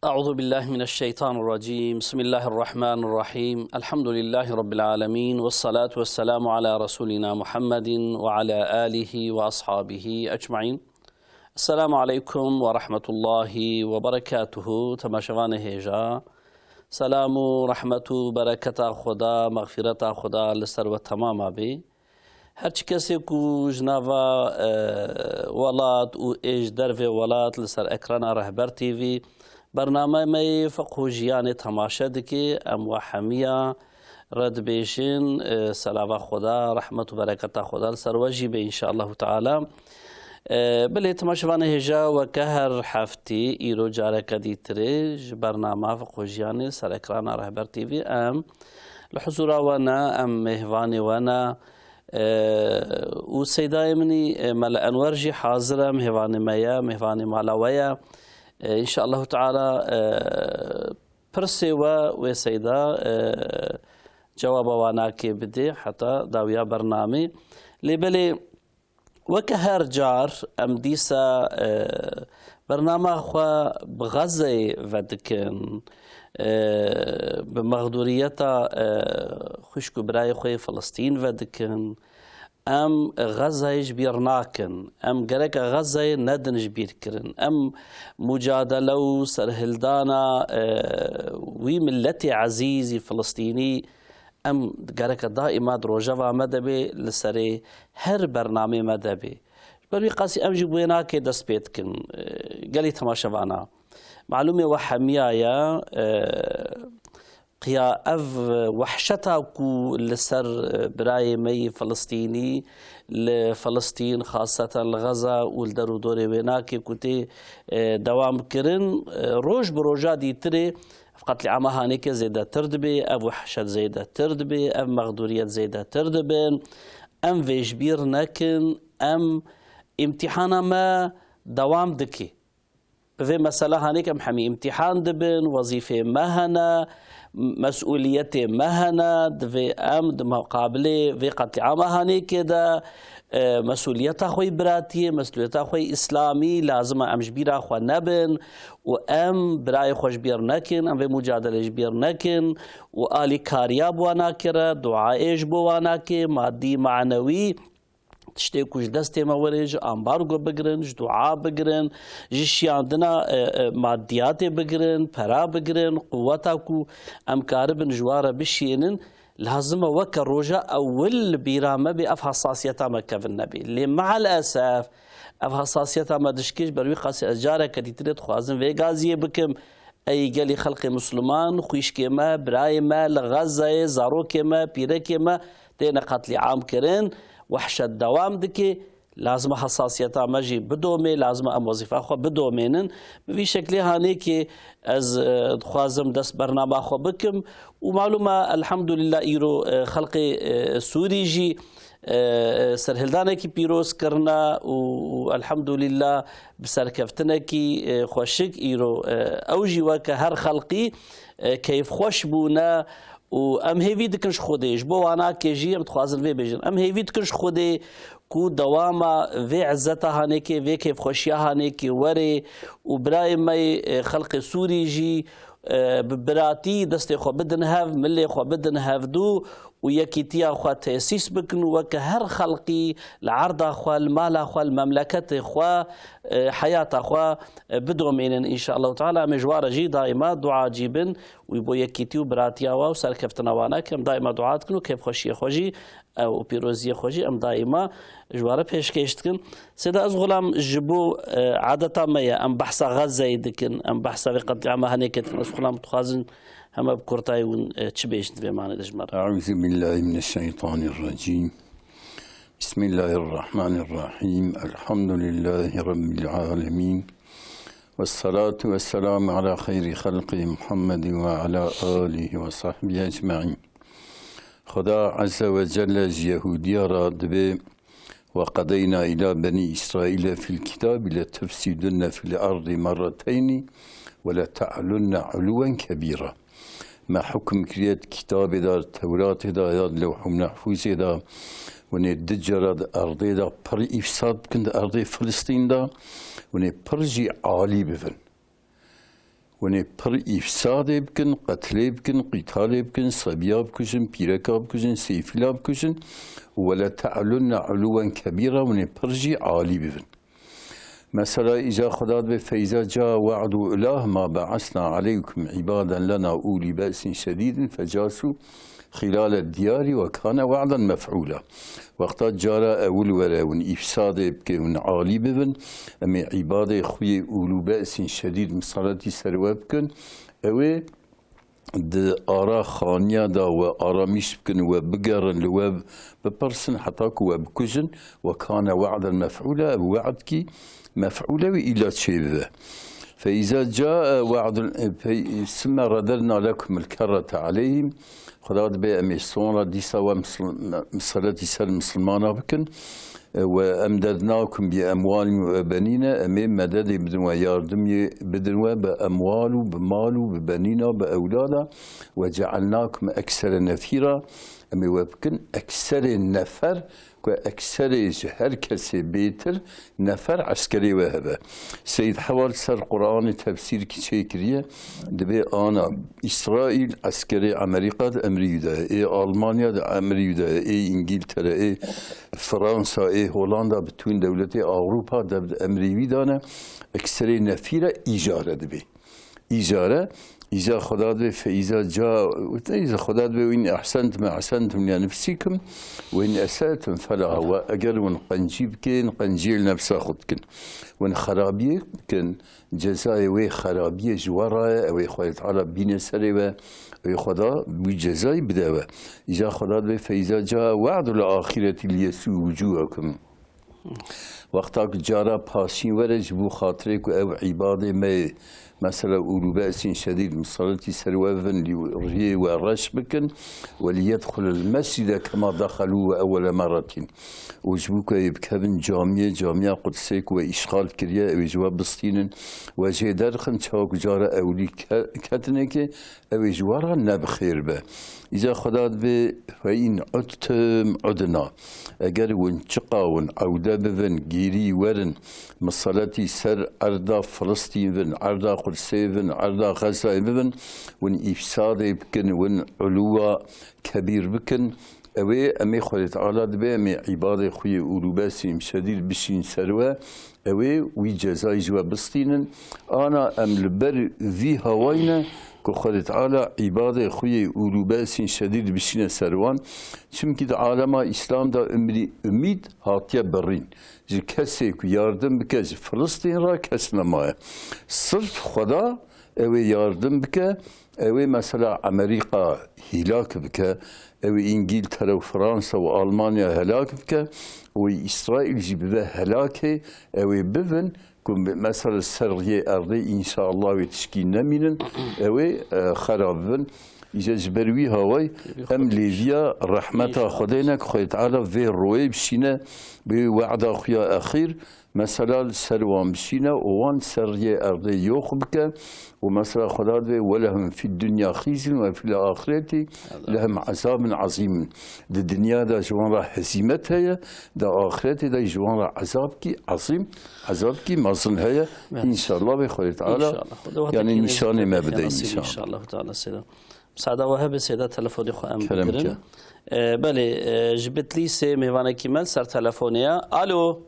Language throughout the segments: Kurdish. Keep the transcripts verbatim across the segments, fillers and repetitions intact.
أعوذ بالله من الشيطان الرجيم. بسم الله الرحمن الرحيم. الحمد لله رب العالمين، والصلاة والسلام على رسولنا محمد وعلى آله وأصحابه أجمعين. السلام عليكم ورحمة الله وبركاته. Temaşevanê hêja, selam û rehmet û bereketa Xweda, mexfîreta Xweda li ser we temama bê. Her çi kesê ku ji nava, e, welat û ê ji dervê welat li ser ekrana Rehber T V bername me yê Fiqh û Jiyanê temaşe dike, em we hemiya re dibêjin, e, selava Xweda, rehmet û bereketa Xweda li ser we jî be, înşallahu teala. E, belê, temaşevanê hêja, weke her heftî, îro careke dîtirê ji bernama Fiqh û Jiyanê ser ekrana Rehber T V em li huzura we ne, em mêhvanê we ne. E, û seydayê min î, e, Mele Enwer jî hazir e, mêvanê me ye, mêvanê mala we ye. E, înşallahu teala, e, pirsê we wê seyda, e, cewaba wanakê bidê heta dawiya bernamê. Lê belê weke her car em dîsa, e, bernama xwe bi Xezeyê vedikin, e, bi mexdûriyeta, e, xwişk û birayê xwe yê Filistîn vedikin. Em Xezayê ji bîr nakin. Em gereke Xezayê nedin ji bîr kirin. Em mucadele û serhildana, e, wî miletê ezîzî Filistînî, em gereke daîma di rojeva me de bê, li serê her bernamê me de bê. Ji ber wî qasî em jî bi wê nakê dest pê dikin. E, gelî temaşevana. Malûmê we hemiya ye, e, qiya ev wehşeta ku li ser, e, birayê me yî Filistînî, li Filistîn, xaseten li Xeza û li der û dorê wê nakê ku tê, e, dewam kirin, e, roj bi roja dîtirê ev qetlîama hanêkê zêdetir dibê, ev wehşet zêdetir dibê, ev mexdûriyet zêdetir dibin. Em vê ji bîr nekin, em îmtîhana me dewam dike. Bi vê mesela hanêk em hemî îmtîhan dibin, wezîfê me hene, mesûliyetê me hene, divê em di muqabilê vê qetlîama hanêkê de, e, mesûliyeta xwe yî biratiyê, mesûliyeta xwe yî îslamî, lazim e em ji bîra xwe nebin û em birayê xwe ji bîr nekin, em vê mucadelê ji bîr nekin û alîkariya bi wan nake re, duayê ji bo wan nake, madî, manewî, tiştê ku ji destê me were, ji ambargo bigirin, ji dua bigirin, ji şiyandina, e, e, madiyatê bigirin, pera bigirin, quweta ku em karibin ji wan re bişiyênin, lazim e weke roja ewil li bîra me bê, ev hesasiyeta me kevin nebê. Lê me'el esef, ev hesasiyeta me dişkê, ji ber wî qasî ez careke dîtirê dixwazim vê gaziyê bikim. Ey gelî xelqê Misliman, xwîşkê me, birayê me li Xezeyê, zarokê me, pîrekê me têne qetlîam kirin, wehşet dewam dike. Lazim e hesasiyeta me jî bidomê, lazim e em wezîfa xwe bidomênin. Bi vî şeklê hanêkê ez, e, dixwazim dest bernama xwe bikim û malûm e, elhamdulillah, îro, e, xelqê, e, Sûrî jî, e, serhildanekî pîroz kirine û, û elhamdulillah bi serkeftinekî, e, xweşik îro, e, ew jî weke her xelqî, e, keyfxweş bûne û em hêvî dikin ji Xwedê. Ji bo wanakê jî em dixwazin vê bêjin. Em hêvî dikin ji Xwedê ku dewama vê izzeta hanêkê, vê keyfxweşiya hanêkê were û birayê me yê, e, xelqê Sûrî jî, e, bi biratî destê xwe bidin hev, milê xwe bidin hevdû û yekîtiya xwe tesîs bikin û weke her xelqî li erda xwe, li mala xwe, li memleketê xwe, e, heyata xwe, e, bidomînin înşallahu teala. Em ê ji wan re jî daîma duacî bin û bo yekîtî û biratiya wan û serkeftina wan e ke em daîma dua dikin û kêfxweşiyê xwe jî, e, û pîroziyê xwe jî em daîma ji wan re pêşkêş dikin. Sêda ez xulam ji bo, e, adeta me ye, em behsa Xezeyê dikin, em behsa vê qetlîama henêkê dikin. Ez xulam dixwazin heme bi kurtayî hûn, e, çi bêjin di vê manê de ji me re? أعوذ بالله من الشيطان الرجيم. بسم الله الرحمن الرحيم. الحمد لله رب العالمين. والصلاة والسلام على خير خلقه محمد وعلى آله وصحبه أجمعين. Xweda Azze ve Celle ji Yehûdiya re dibê: "وقضينا إلى بني إسرائيل في الكتاب لتفسدن في الأرض مرتين ولتعلن علوا كبيرا." Me hukm kiriye di kitabê de, di Tewratê de ya di Lewh û Mehfûzê de, hûn ê du cara di erdê de pir îfsad bikin, di erdê Filistîn de, hûn ê pir jî alî bibin. Hûn ê pir îfsadê bikin, qetlê bikin, qîtalê bikin, sebiya bikujin, pîreka bikujin, seyfîla bikujin. Û "Wele te'lunne uluwen kebîra", hûn ê pir jî alî bibin. Mesela îca Xweda dibe, "Feyza ca we'du ilah ma be'asna aleykum ibaden lena uli be'sin şedîdin fecasu xilale diyari ve kane we'den mef'ula." Wexta cara ewil were hûn îfsadê bike, hûn alî bibin, em ê îbadê xwe yê ûlû be'sîn şedîd misaletî ser we bikin. Ew ê di ara xaniya de we aramîş bikin, we bigerin, li we bipirsin heta ku we bikujin. Ve kane we'den mef'ûla, ev we'dkî mef'ûle wî îla çêbibe. Fe îza cae we'dul, fe, summe radedna lekumul kerrete aleyhim. Xweda dibe em ê sonra dîsa we misl-, miseletî ser misilmana bikin. E, we emdednakum bi emwalin ve benîne, em ê mededê bidin we, yardimê bidin we bi emwal û bi mal û bi benîna, bi ewlada. Ve cealnakum eksere nefîra, em ê we bikin ekserê nefer, ku ekserê ji her kesê bêtir nefer eskerê we hebe. Seyyid Heval ser Qur'anê tefsîrkî çêkiriye, dibê ana Îsraîl eskerê Amerîka di emrî wî de ye, ê Almanya di emrî wî de ye, ê Îngîltere, ê Fransa, ê Holanda, bütün dewletê Ewropa de di emrê wî de ne, ekserê nefîre îjare dibê. Îjare, îja Xweda dibê, fe îza ca, îza Xweda dibê, "Ve in ehsentum ehsentum li nefsikum, ve in esetum felaha." Ve eger hûn qencî bikin, qenciyê li nefsa xwe dikin. Hûn xerabiyê bikin, cezayê wê xerabiyê ji we re ye, ew ê Xwedê Teala bîne serê we, ew ê Xweda wî cezayî bide we. Îja Xweda dibê, "Fe îza ca we'dul ahireti li yesu wucuhakum." Wexta ku cara paşîn were ji bo xatirê ku ew îbadê me yê, mesela ûlû be'sîn şedîd misaletî ser we bibin, lî rihê we reş bikin, "Ve li yedxulul mescide kema dexelû ve ewwele merretin." Û ji bo ku ê bikevin camiyê, camiya Qudsê ku we îşxal kiriye, ew ê ji we bistînin, we jê derxin, çawa ku cara ewlî ke-, ketinekê, ew ê ji we re ne bi xêr be. Îca Xweda dibê, "Fe in udtum udna." Eger hûn çiqa hûn ewde bibin, gêrî werin, miseletî ser erda Filistîn bin, erda Qudsê bin, erda Xezayê bibin, hûn îfsadê bikin, hûn uluwa kebîr bikin, ew ê em ê Xwedê Teala dibê, em ê îbadê xwe yê ûlû be'sîn şedîd bişîn ser we, ew ê wî cezayî ji we bistînin. Ana em li ber vî hawayî ne ku Xwedê Teala îbadê xwe yê ûlû be'sîn şedîd bişîne ser wan. Çimkî di alema Îslam de umrî, umîd hatiye birîn. Ji kesê ku yardim bike ji Filistîn re kes nemaye. Sirf Xweda ew ê yardim bike, ew ê mesela Amerîka hîlak bike, ew ê Îngîltere û Fransa û Almanya helak bike, û Îsraîl jî bibe helakê, ew ê bibin, ku mesela ser riyê erdê înşallah wê tişkî nemînin, ew ê, e, xera bibin. Îje ji ber wî hawayî em lêviya rehmeta Xwedê ne, ku Xwedê Teala vê royê bişîne, bi wê we'da xwe ya exîr, mesela li ser wan bişîne û wan ser riyê erdê yox bike û mesela Xweda dibê, "Welehum fid dunya xizun ve fil axireti lehum azabun azîmun." Di dinya de ji wan re hezîmet heye, di axiretê de ji wan re ezabkî ezîm, ezabkî mezin heye. Evet. Înşallah vê Xwedê Teala, înşallah, Xwedê yanî nîşanê me bide înşallah. Înşallah Teala Seyda. Müsaade we hebe Seyda, telefonê xwe em bigirin. Kerem ke. Ee, belê, e, ji Bitlîsê mêvanekî me li ser telefonê ye. Alo.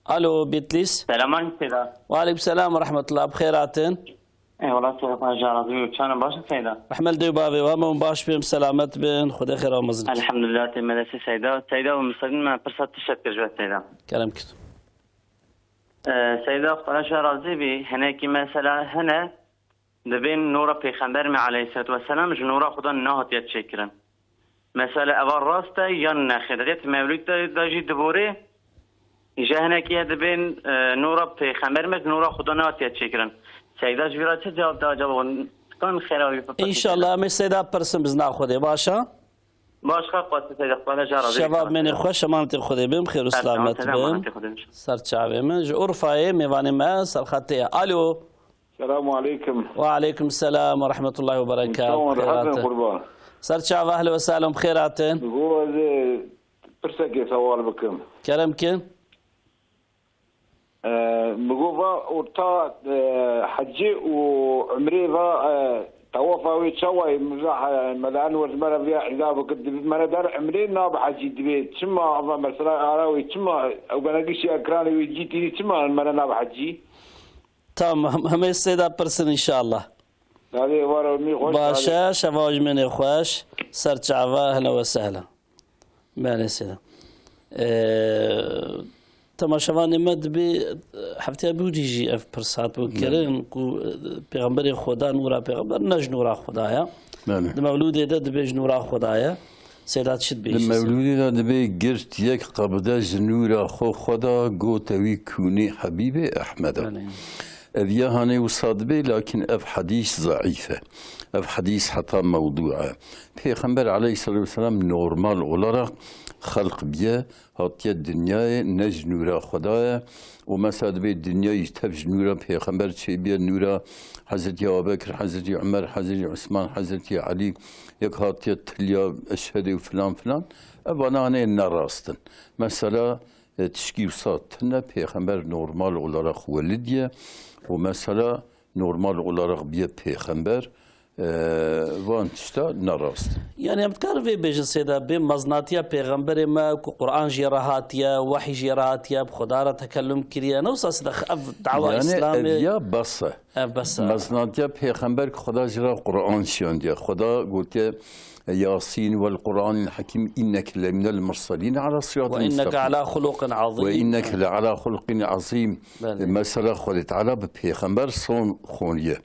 Alo, Bitlîs. Selam aleyküm Seyda. Ve aleyküm selam ve rahmetullah. Bi xêr hatin. Eyvallah Seyda, xwe ji razî bû. Çanin baş in Seyda? Rehmet dê û bavê we, hemû baş bin, selamet bin. Xwedê xêra mezin. Elhamdulillah, tê me destê Seyda. Seyda û Misedin me pirsa tiştek kir ji we Seyda. Kerem kir. Ee, Seyda, Xwedê ji we razî bî. Hinekî mesela hene, dibên nora Pêxember me aleyhisselatu vesselam ji nora Xudan nehatiye çêkirin. Mesela eva rast e yan nexêr? Rêt mewlûd de, de jî diborê, ji hinekî ye dibên, e, nora Pêxember me ji nora Xudan nehatiye çêkirin. Seyda ji vî re çi cewab da acaba? Kan xêra wî bipirsin. Înşallah, em ê Seyda pirsin bizna Xwedê, baş e? Baş, xwe qasî Seyda, Xwedê ji re razî. Şeva mênê xweş, emanetê Xwedê bin, xêr û selamet bin. Emanetê Xwedê bin. Ser çavê min, ji Urfayê mêvanê me ser xetê ye. Alo. Selamu aleykum. Ve aleykum selam ve rahmetullahi ve berekatuhu. Çawan, rehet in qurban. Ser çava, ehli ve selam, xêr hatin. Go ez ê pirsekê sewal bikim. Kerem kin. Ee, Bi go va orta, e, hecî û umrê va, e, tewafa wê çawa ye? Min va, e, Mela Enwer ji me re viya îza bikir, divê me re der umrê nabe hecî, divê çima, va mesela ara wê çima, ew benegişî ekranê wê cî tînî çima me re nabe hecî? Tamam, hemê sêda pirsin inşallah. Dadê, wara min xweş, Baş e, şeva jmenê xweş, ser çava, ehlen we sehlen. Belê sêda. Ee, temaşevanê me dibê, hefteya bûrî jî ev pirs hat bû Belê. kirin ku, e, Pêxemberê Xweda, nûra Pêxember ne ji nûra Xweda ye. Belê. Di mewlûdê de dibê ji nûra Xweda ye. Sêda çi dibê Di jî? mewlûdê de dibê girt yek qebde ji nûra xwe Xweda, gote wî kûnî Hebîbê Ehmeda. Belê. Ev ya hanê wisa dibê, lakin ev hedîs zeîf e. Ev hedîs heta mewdû e. Pêxember aleyhissalatu vesselam normal olarak xelq biye, hatiye dinyayê, ne ji nûra Xweda ye. Û mesela dibê dinyayê tev ji nûra Pêxember çêbiye, nûra Hezretî Abubekir, Hezretî Umer, Hezretî Usman, Hezretî Elî, yek hatiye tiliya eşhedê û filan filan. Ev vana hanê ne rast in. Mesela, e, tişkî wisa tune, Pêxember normal olarak welid ye. Û mesela normal olarak biye Pêxember. Ee, van tişta ne rast. Yani em dikarin vê bêjin sêda bê meznatiya pêxemberê me ku Quran jê re hatiye, wehî jê re hatiye, bi Xweda re tekellum kiriye. Ne wisa sêda ev dawa Yani Îslamê ev ya bes e. Ev bes e. Meznatiya pêxember ku Xweda jê re Quran şiyandiye. Xweda gotiye, "Yasin vel Quranil Hakim inneke leminel mursalin ala siratin Ve inneke mustaqim." ala xuluqin azim. Ve inneke le ala xuluqin azim. Belê. Mesela Xwedê Teala bi pêxember son xoniye.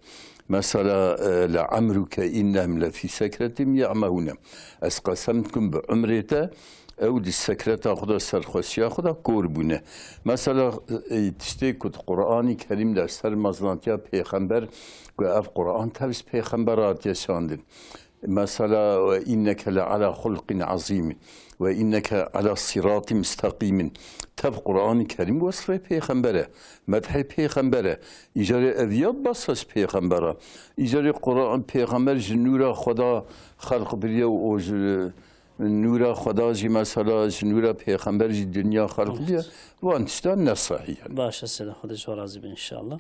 Mesela, e, "Le emruke innehum lefî sekretihim ya'mehûne." Ez qesem dikim bi umrê te, ew di sekreta xwe de, serxweşiya xwe de kor bûne. Mesela, e, tiştê ku di Qur'anî Kerîm de ser mezinatiya pêxember, ku ev Qur'an tev ji pêxember hatiye şandin. Mesela, "Ve inneke le ala xulqin azîm." "Ve inneke ala siratin mustaqîmin." Tev Qur'anî Kerîm wesfê pêxember e. Medhê pêxember e. Îcarê ev ya bes e ji pêxembera. Îcarê Qur'an, pêxember ji nûra Xweda xelq biriye û o ji nûra Xweda jî mesela ji nûra pêxember jî dinya xelq biriye. Evet. Van tiştan ne sahî yani. Baş e sêda, Xwedê ji we razî be inşallah.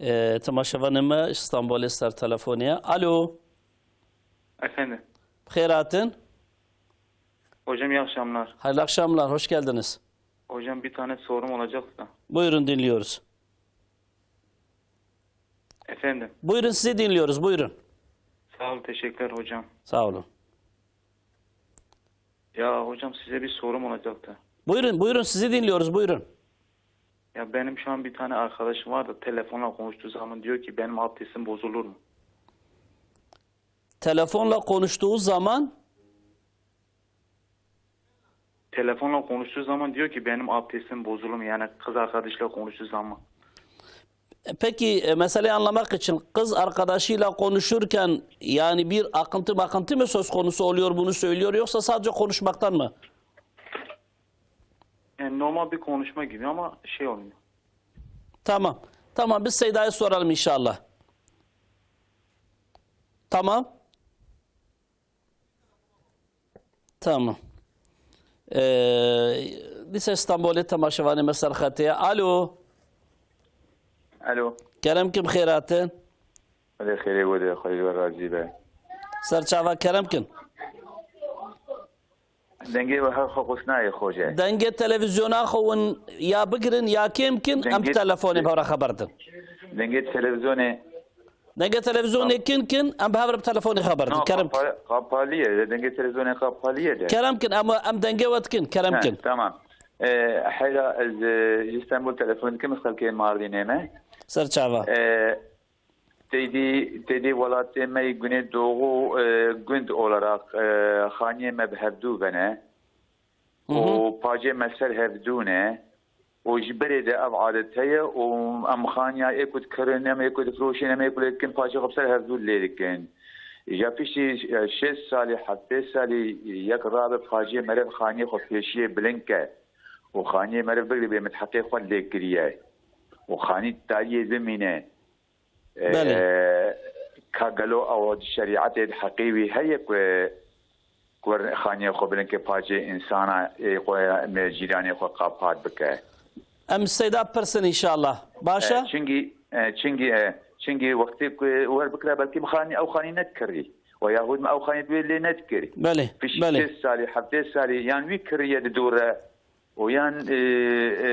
Ee, temaşevanê me ji Stenbolê ser telefonê ye. Alo. Efendim. Bi xêr hatin. Hocam, iyi akşamlar. Hayırlı akşamlar, hoş geldiniz. Hocam, bir tane sorum olacaktı da. Buyurun, dinliyoruz. Efendim. Buyurun, sizi dinliyoruz, buyurun. Sağ ol, teşekkürler hocam. Sağ olun. Ya hocam, size bir sorum olacaktı. Buyurun, buyurun, sizi dinliyoruz, buyurun. Ya benim şu an bir tane arkadaşım var da telefonla konuştuğu zaman diyor ki benim abdestim bozulur mu? Telefonla konuştuğu zaman Telefonla konuştuğu zaman diyor ki benim abdestim bozulur mu? Yani kız arkadaşıyla konuştuğu zaman. Peki, e, meseleyi anlamak için kız arkadaşıyla konuşurken yani bir akıntı makıntı mı söz konusu oluyor, bunu söylüyor, yoksa sadece konuşmaktan mı? Yani normal bir konuşma gibi ama şey olmuyor. Tamam. Tamam, biz Seyda'ya soralım inşallah. Tamam. Tamam. Ee, dîsa Stenbolê temaşevanê me ser xetê ye. Alo. Alo. Kerem kin, bi xêr hatin. Xwedê xêrê we de, Xwedê ji we razî be. Ser çava, kerem kin. Dengê we her xwe xwesnayê xwe je. Dengê televîzyona xwe win ya bigirin ya kêm kin, em bi Dengê telefonê bi hev re xeber din. Dengê televîzyonê Dengê televîzyonê kin kin, em bi hev re bi telefonê xeber din. No, kerem kin. Qapa-, qapalî ye, dengê televîzyonê qapalî ye de. Kerem kin, em, em dengê we dikin, kerem He, kin. Tamam. Ee, heyra ez, e, ji Stenbol telefon dikim, ez xelkê Mardînê me. Ser çava. Ee, têdî, têdî welatê me yê Güneydoğu, e, gund olarak, e, xaniyê me bi hevdû ve ne. Hı hı. Û pacê me ser hevdû ne. Û ji berê de ev adet heye û em xaniya ê ku dikerin, em ê ku difroşin, em ê ku lê dikin, pacê xwe bi ser hevdû lê dikin. Ya piştî, e, şêst salî, heftê salî yek rabe pacê meriv xaniyê xwe pêşiyê bilind ke û xaniyê meriv bigirî bê min heqê xwe lê kiriye û xanî tariyê bimîne. Belê. Ee, ka gelo ew di şerîetê di heqê wî heye ku, ku xaniyê xwe bilind ke pacê însana ê xwe me cîranê xwe qapat bike? Em seyda pirsin înşallah. Baş e? E, çingî, e, çingî, e, çingî wextê ku wer bikira belkî bi xanî, ew xanî nedikirî. We yahûd me ew xanî divê lê nedikirî. Belê, Piştî belê. Şêst salî, heftê salî, yan wî kiriye di dû re. Û yan, e, e,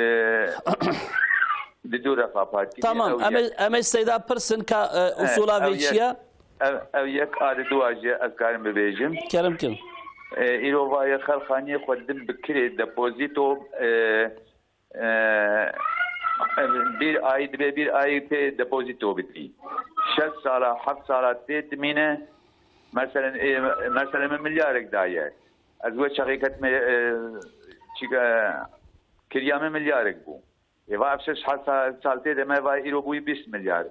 di dû re xapat kiriye. Tamam, Ew em ê, yek. Em ê seyda pirsin ka, e, E, usula ew vê yek, çiye? Ew, ew yek a di dû a jî ez karim bibêjim. Kerem kin. E, îro va ye xelxaniyê xwe din bikirê depozîto, e, Eee, bîr ayî dibe, bîr ayî pê depozîto bidî. Şeş sala, heft sala tê dimîne. Meselen, ê, meselen min milyarek daye. Ez wê çaxê ketime, e, çîka kiriya min milyarek bû. Ê va ev şeş heft sa-, sal tê de me va îro bûyî bîst milyar.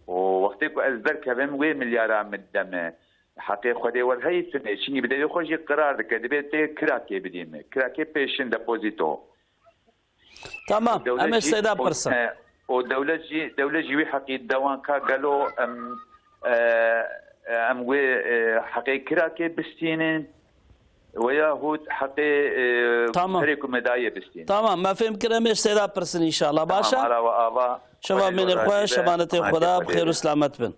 Û wextê ku ez derkevim wê milyara min deme. Heqê Xwedê wer heyî tune. Çinkî bi devê xwe jî qirar dike. Dibê tê kirakê bidî min. Kirakê pêşin depozîto. Tamam, em ê seyda pirsin. E, û dewlet jî, dewlet jî wî heqî dewan ka gelo em, e, em wê, e, heqê kirakê bistînin we yahût heqê, e, Tamam. perê ku me daye bistînin. Tamam, me fêm kir, em ê seyda pirsin înşallah. Tamam, Baş e? Ala we ava. Şeva Xwedê mênê we xwe, razî be. Şevanetê Xweda, bi xêr û selamet bin.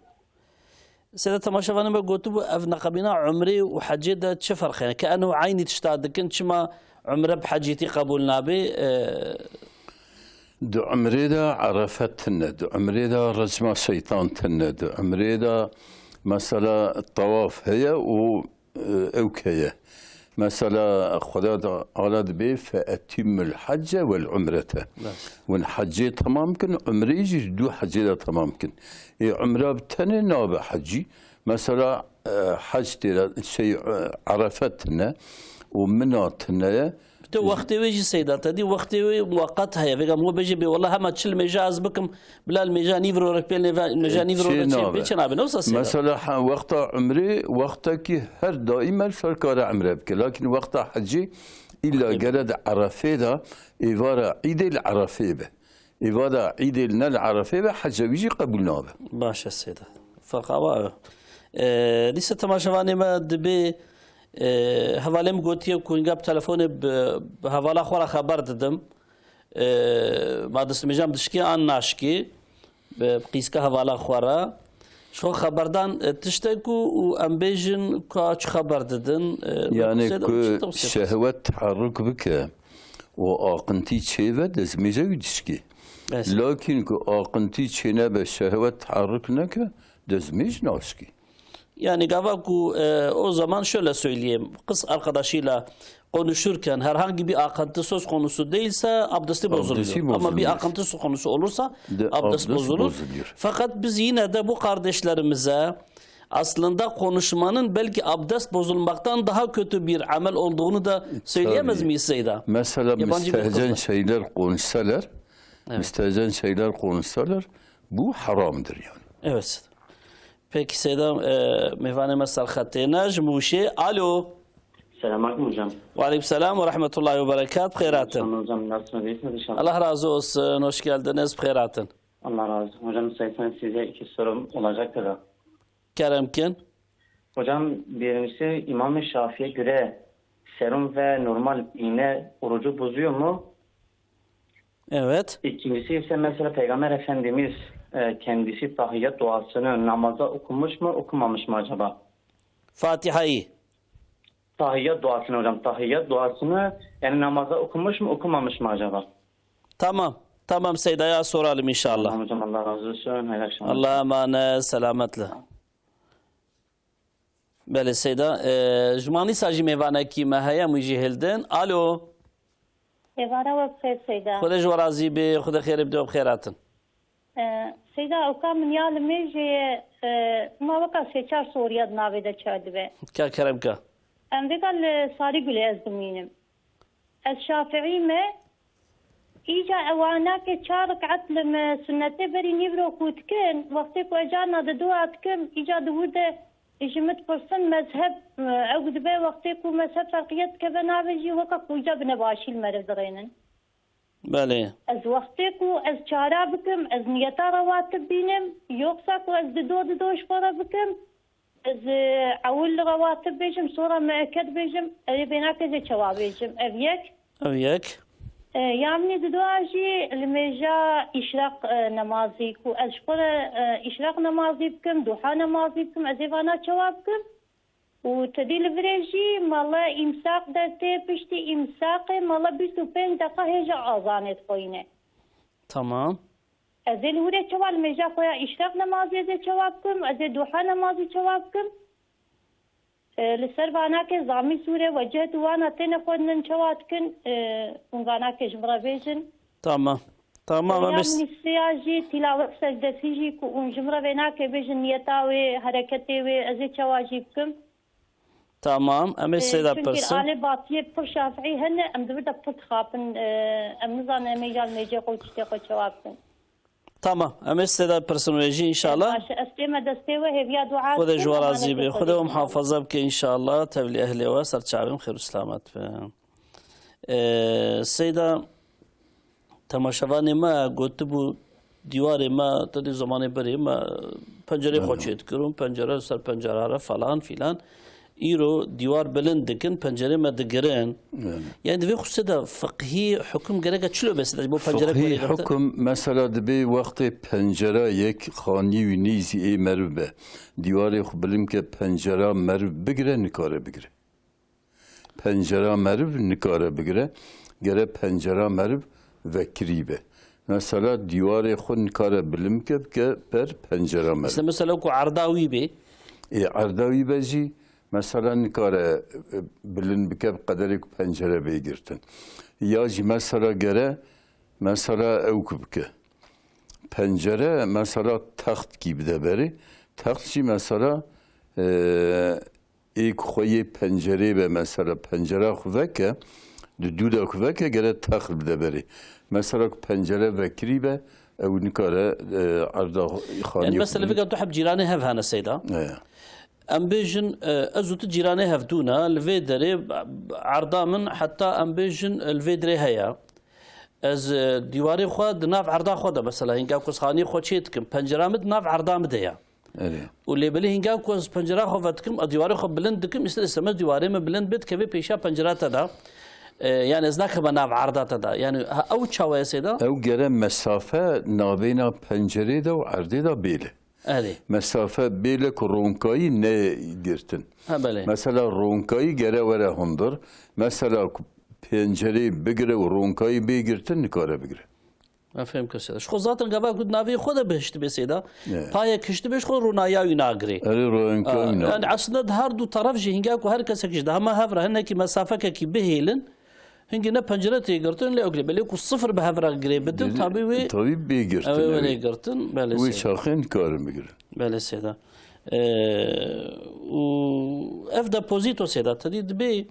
Seyda, temaşevanê me gotibû, ev neqebîna umrê û hecê de çi ferq hene? Ke eno eynî tişta dikin, çima umre bi hecîtî qebûl nabe? E, Di umrê de Erefe tune, di umrê de recma şeytan tune, di umrê de mesela tawaf heye û, e, ewk heye. Mesela Xweda Teala dibê, "Fe etimmul hecce vel umrete." Bes. Hûn hecê temam kin, umrê jî ji dû hecê de temam kin. Ê umra bi tenê nabe hecî. Mesela, e, hec tê de, şey, e, Erefe tune û Mina tune ye. Tu wextê wê jî seyda te dî, wextê wê muweqet heye. Vêga min we bêje bê, wela hema çil mêja ez bikim, bila li mêja nîv rorek pê, mêja nîv rorek çê pê, çê nabe. Ne wisa seyda? Mesela, ha, wexta umrê, wextekî her daîm her sal kare umre bike. Lakin wexta hecê îlla gere di Erefê de, êvara îdê li Erefê be. Êvara îdê li ne li Erefê be, heca wî jî qebûl nabe. Baş e seyda. Ferqa wa. E, dîsa temaşevanê me dibê, e, hevalê min gotiye ku hinga bi telefonê bi, bi hevala xwe re xeber didim. E, ma destnimêja min dişkê an naşkê. Bi, bi qîska hevala xwe re. Ji xwe xeberdan, e, tiştek û, û em bêjin ka çi xeber didin, e, Yani ku şehwet teharruk bike û aqintî çêve, destmêja wî dişkê. Lakin ku aqintî çênebe, şehwet teharruk neke, destmêj naşkê. Yani gava ku, e, o zaman şöyle söyleyeyim, kız arkadaşıyla konuşurken herhangi bir akıntı söz konusu değilse abdesti bozulmuyor. Ama bir akıntı söz konusu olursa abdest bozulur. Fakat biz yine de bu kardeşlerimize aslında konuşmanın belki abdest bozulmaktan daha kötü bir amel olduğunu da söyleyemez miyiz Seyda? Mesela müstehcen şeyler konuşsalar, müstehcen şeyler konuşsalar, bu haramdır yani. Evet. Peki Seyda, e, mêvanê me ser xetê ne ji Mûşê. Alo. Selamünaleyküm hocam. Ve aleyküm selam ve rahmetullahi ve berekat. Bixêr hatin. Hocam, nasılsınız? İyisiniz inşallah. Allah razı olsun. Hoş geldiniz. Bixêr hatin. Allah razı olsun. Hocam, isterseniz size iki sorum olacaktı da. Kerem kin. Hocam, birincisi İmam-ı Şafii'ye göre serum ve normal iğne orucu bozuyor mu? Evet. İkincisi ise mesela Peygamber Efendimiz, e, kendisi tahiyyat duasını namaza okumuş mu, okumamış mı acaba? Fatiha'yı. Tahiyyat duasını hocam, tahiyyat duasını yani namaza okumuş mu, okumamış mı acaba? Tamam. Tamam Seyda'ya soralım inşallah. Tamam hocam, Allah razı olsun. Hayırlı akşamlar. Allah'a emanet, selametle. Belê Seyda, e, ji Manîsa jî mêvanekî me heye, em wî jî hildin. Alo. Êvara we bi xêr Seyda. Xwedê ji we razî be, Xwedê xêrê bide we bi xêr hatin. E, Seyda, ewka min ya li mêjê ye, e, ma weka sê çar soriya di navê de çar dibe. Ka kerem ka. Em vêga li Sarîgulê ez dimînim. Ez şafiî me, îca ewana ke çar rik'et li me sunnetê berî nîvro ku dikin, wextê ku ez carna di dua dikim, îca di wir de ji min dipirsin mezheb, ew dibe wextê ku mezheb ferqiyet dikeve navê jî weke ku îca bi nebaşî li meriv dirênin. Belê. Ez wextê ku ez çara bikim, ez niyeta rewatib bînim, yoksa ku ez dido dido ji xwe re bikim, ez, e, ewil rewatib bêjim, sora meeked bêjim, erê bênake jê çawa bêjim. Ev yek. Ev yek. E, ya min ê didoa jî li mêja îşraq, e, nemazî ku ez ji xwe re, e, îşraq nemazî bikim, duha nemazî bikim, ez ê vana çawa bikim? Û tedî li virê jî mala îmsaq dertê, piştî îmsaqê mala bîst û pênc deqa hêja azanê dixweyne. Tamam. Ez ê li hûrê çawa li mêja xwe ya îşraq nemazî ez ê çawa bikim? Ez ê duha nemazî çawa bikim? E, li ser vanakê zamî sûre wecihtu wana têne xwendin çawa dikin, e, hûn vanakê ji min re bêjin. Tamam. Tamam, em Rêya ê s- min îstiya jî tîlawet secdesî jî ku hûn ji min re vê nake bêjin niyeta wê, hereketê wê, ez ê çawa jî bikim? Tamam, em ê Seyda pirsin. Alê batiyê pir şafîî hene, em di vir de pir dixapin, e, em nizanin em ê ya li mêjê xwe û tiştê xwe çawa bikin. Tamam, em ê Seyda pirsin wê jî inşallah. Baş e, ez tême destê we, hêviya dua Xwedê ji we razî be. Xwedê we muhafaza bike inşallah. Tevlî ehlê we ser çavên xêr û selamet be. Ee, Seyda, temaşevanê me gotibû, dîwarê me, te dî zemanê berê me pencerê xwe çêdikir û pencere ser pencere re falan filan. Îro dîwar bilind dikin, pencerê me digirin. Yani. Yani di vê xususê de fiqhî hukum gereke çilo be Seyda ji bo pencere Fiqhî hukum mesela dibê wextê pencera yek xanî wî nîzî ê meriv be. Dîwarê xwe bilind ke pencera meriv bigire, nikare bigire. Pencera meriv nikare bigire. Gere pencera meriv vekirî be. Mesela dîwarê xwe nikare bilind ke bike ber pencera meriv. Mesela, mesela ku erda wî bê. Ê, erda wî be jî mesela nikare, e, bilind bike bi qederê ku pencere bê girtin. Ya jî mesela gere mesela ew ku bike. Pencere mesela textkî bide berê. Text jî mesela, e, ê ku xwe yê pencerê be, mesela pencera xwe veke, di dûda xwe veke gere text bide berê. Mesela ku pencere vekirî be, ew nikare, e, erda xaniyê Yani mesela vika tu heb cîranê hev hene Seyda. Em bêjin, e, ez û tu cîranê hev dû ne, li vê derê erda min heta em bêjin, e, li vê derê heye. Ez, e, dîwarê xwe di nav erda xwe de, mesela, hînga ku ez xaniyê xwe çê dikim, pencera min di nav erda min de ye. Erê. Û lê belê hînga ku ez pencera xwe vedikim, ez dîwarê xwe bilind dikim, îster istemez dîwarê min bilind bê, dikeve pêşiya pencera te de. E, yani ez nakeve nav erda te de. Yani ha, ew çawa ye Seyda? Ew gere mesafe nabêna pencerê de û erdê de bêle. Erê. Mesafe bêle ku ronkayî ne girtin. Ha, belê. Mesela ronkayî gere were hundir. Mesela ku pencereyê bigire û ronkayî bê girtin, nikare bigire. Em fêm kir Seyda. Ji xwe zaten gava ku di navê xwe de bihiştibê Seyda. Evet. Payek hiştibê ji xwe ronaya wî nagirê. Erê, ronaya wî nagirê. Yani aslında di her du taraf jî hînga ku her kesek ji di hema hev re hinekî mesafekekî bihêlin, hingî ne pencere tê girtin, lê ew girê. Belê ku sifir bi hev re girê bidin, tabî wê, tabî bê girtin, ew ê wê girtin, belê Seyda. Wê çaxê nikarin bigirin. Belê Seyda. Ee, û ev depozîto Seyda, tedî dibê,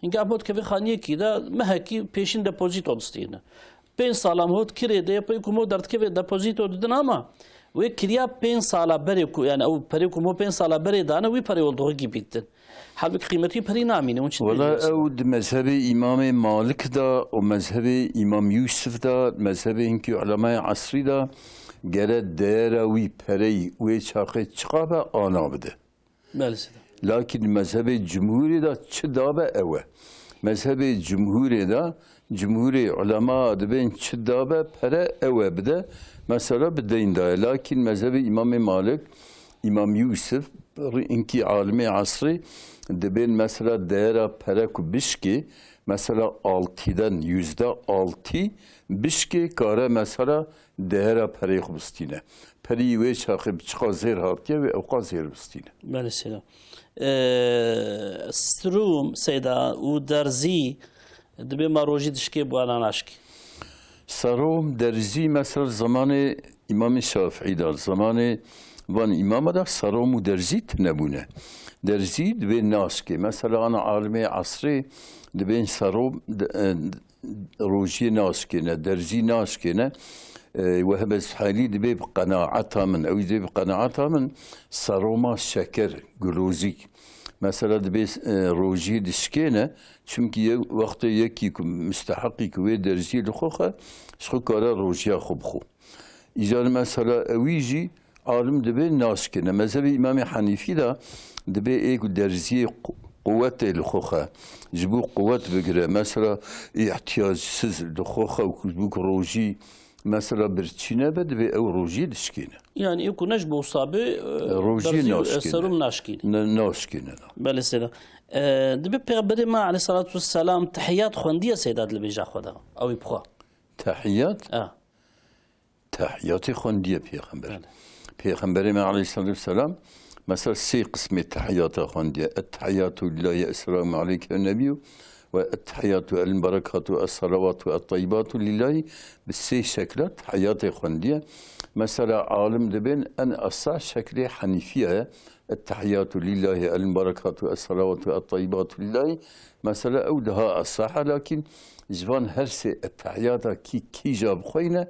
hingî em hot kevê xaniyekî de mehekî pêşîn depozîto distîne. Pênc sala em hot kirê de, pey ku mo derdikevê depozîto didin ama wê kiriya pênc sala berê ku, yani ew perê ku mo pênc sala berê dane, wî perê olduxu gibi didin. Halbuki qîmetî perî namîne, hûn çi Wela dibêjin? Ew di mezhebê Îmamê Malik de û mezhebê Îmam Yûsif de, mezhebê hinkî ulemayê esrî de gere değera wî perey wê çaxê çiqa be ana bide. Belê Seyda. Lakin mezhebê cumhurê de çi dabe ew e. Mezhebê cumhurê de, cumhurê ulema dibên çi dabe pere ew e bide. Mesela bi deyn daye. Lakin mezhebê Îmamê Malik, Îmam Yûsif, hinkî alimê esrî dibên mesela değera pere ku bişkê, mesela altiden yüzde altı bişkê kare mesela dehera perê xwe bistîne. Perî wê çaxê bi çiqa zêr hatiye wê ewqa zêr bistîne. Belê Seyda. Ee, Sirûm Seyda û derzî dibê ma rojî dişkê bi wana naşkê. Serûm, derzî mesela zamanê Îmamê Şafîî de, zamanê van îmama de serûm û derzî tune bûne. Derzî dibê naşkê. Mesela ana alimê esrê dibên serûm de, e, rojiyê naşkêne, derzî naşkêne. E, Wehbe Suhelî dibê bi qenaeta min, ew jî dibê bi qenaeta min seroma şeker, glozîk. Mesela dibê, e, rojiyê dişkêne, çimkî ye-, wextê yekî ku musteheqî ku wê derziyê li xwe xe, ji xwe kare rojiya xwe bixwe. Îcar mesela ewî jî alim dibê naşkêne. Mezhebê Îmamê Henîfî de dibê ê ku derziyê qu-, Quwetê li xwe xe, ji bo quwet bigire, mesela îhtiyacsiz li xwe xe û ji bo ku rojî, mesela birçî nebe, divê ew rojî dişkîne. Yani, ê ku ne ji bo wisa be, e, Rojî berzî û, e, naşkîne. Serum naşkîne. Ne, naşkîne, na. Belê seyda. E, dibe Pêxemberê me aleyhissalatu vesselam tehiyat xwendiye seyda di limêja xwe de. Ew ê bixwe. Tehiyat? Ha. Tehiyatê xwendiye Pêxember. Belê. Pêxemberê me aleyhissalatu vesselam, mesela sê qismê tehiyata xwendiye. Ettehiyatu lillahi, esselamu aleyke ya nebiyyu, ve ettehiyatu el mubarekatu es salawatu et tayyibatu lillahi, bi sê şekla tehiyatê xwendiye. Mesela alim dibên en esah şeklê Henîfiye ye. Ettehiyatu lillahi el mubarekatu es salawatu et tayyibatu lillahi. Mesela ew daha esah e, lakin ji van her sê ettehiyata kî kîja bixweyne,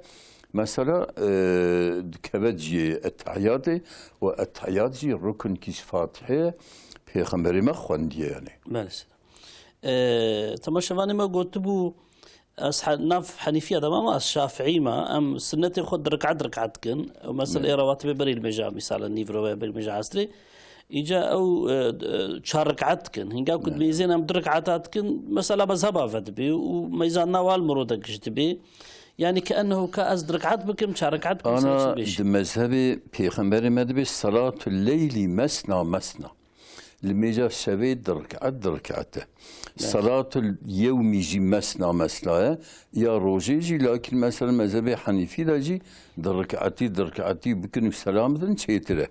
mesela, e, dikeve cihê ettehiyatê û ettehiyat jî rukun kî ji Fatihê ye, Pêxemberê me xwendiye yani. Belê seyda. E, temaşevanê me gotibû, ez he-, nav Henîfiya de me, ama ez Şafiî me. Em sunnetê xwe di rik'et rik'et dikin. Mesela, belê, ê rawatibê berî limêja, misal, nîvro ve berî limêja esrê. Îca ew, e, e, çar rik'et dikin. Hinga ku, belê, dimêzên em du rik'eta dikin, mesela mezheba ve dibe û meyzanna wal miro de giş dibe. Yani, ke ennehu ka ez du rik'et bikim, çar rik'et bikim, ana, mesela çi bêjî? Di mezhebê Pêxemberê me dibe salatul leyli mesna mesna. Limêja şevê di rik'et di rik'et e. Belê. Salatul yewmî jî mesna mesna ye. Ya rojê jî, lakin mesela mezhebê Henîfî de jî di rik'etî di rik'etî bikin û selam bidin çêtir e.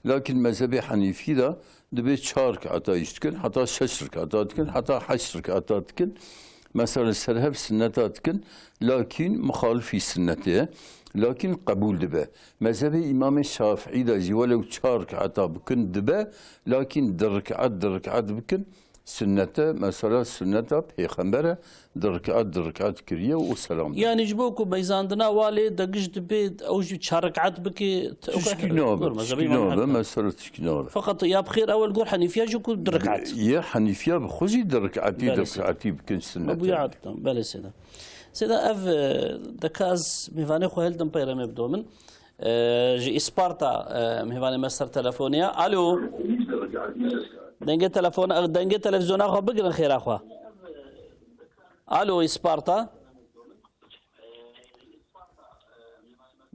Lakin mezhebê Henîfî de dibê çar rik'eta jî dikin, heta şeş rik'eta dikin, heta heşt rik'eta dikin. Mesela li ser hev sunneta dikin, lakin muxalifî sunnetê ye, lakin qebûl dibe. Mezhebê Îmamê Şafiî de jî welew çar rik'eta bikin dibe, lakin di rik'et, di rik'et bikin sunnete, mesela sunneta Pêxember e, di rik'et, di rik'et kiriye û selam dibe. Yani ji bo ku meyzandina walê de giş dibe, ew jî çar rik'et bike, t-, o kadar. Tişkî nabe, gor mezhebê tişkî Îmam nabe, Ahmed. Mesela tişkî nabe. Feqet ya bi xêr ew li gor Henîfiya jî ku di rik'et. Yê Henîfiya bi xwe jî di rik'etî, di rik'etî bikin sunnetê. Belê seyda. Me bûya, belê seyda. Seyda ev, e, deka ez mêvanê xwe hildim peyre me bidomin. E, ji Îsparta, e, mêvanê me ser telefonê ye. Alo. Dengê telefona, dengê televizyona xwe bigirin xêra xwe. Alo, Îsparta.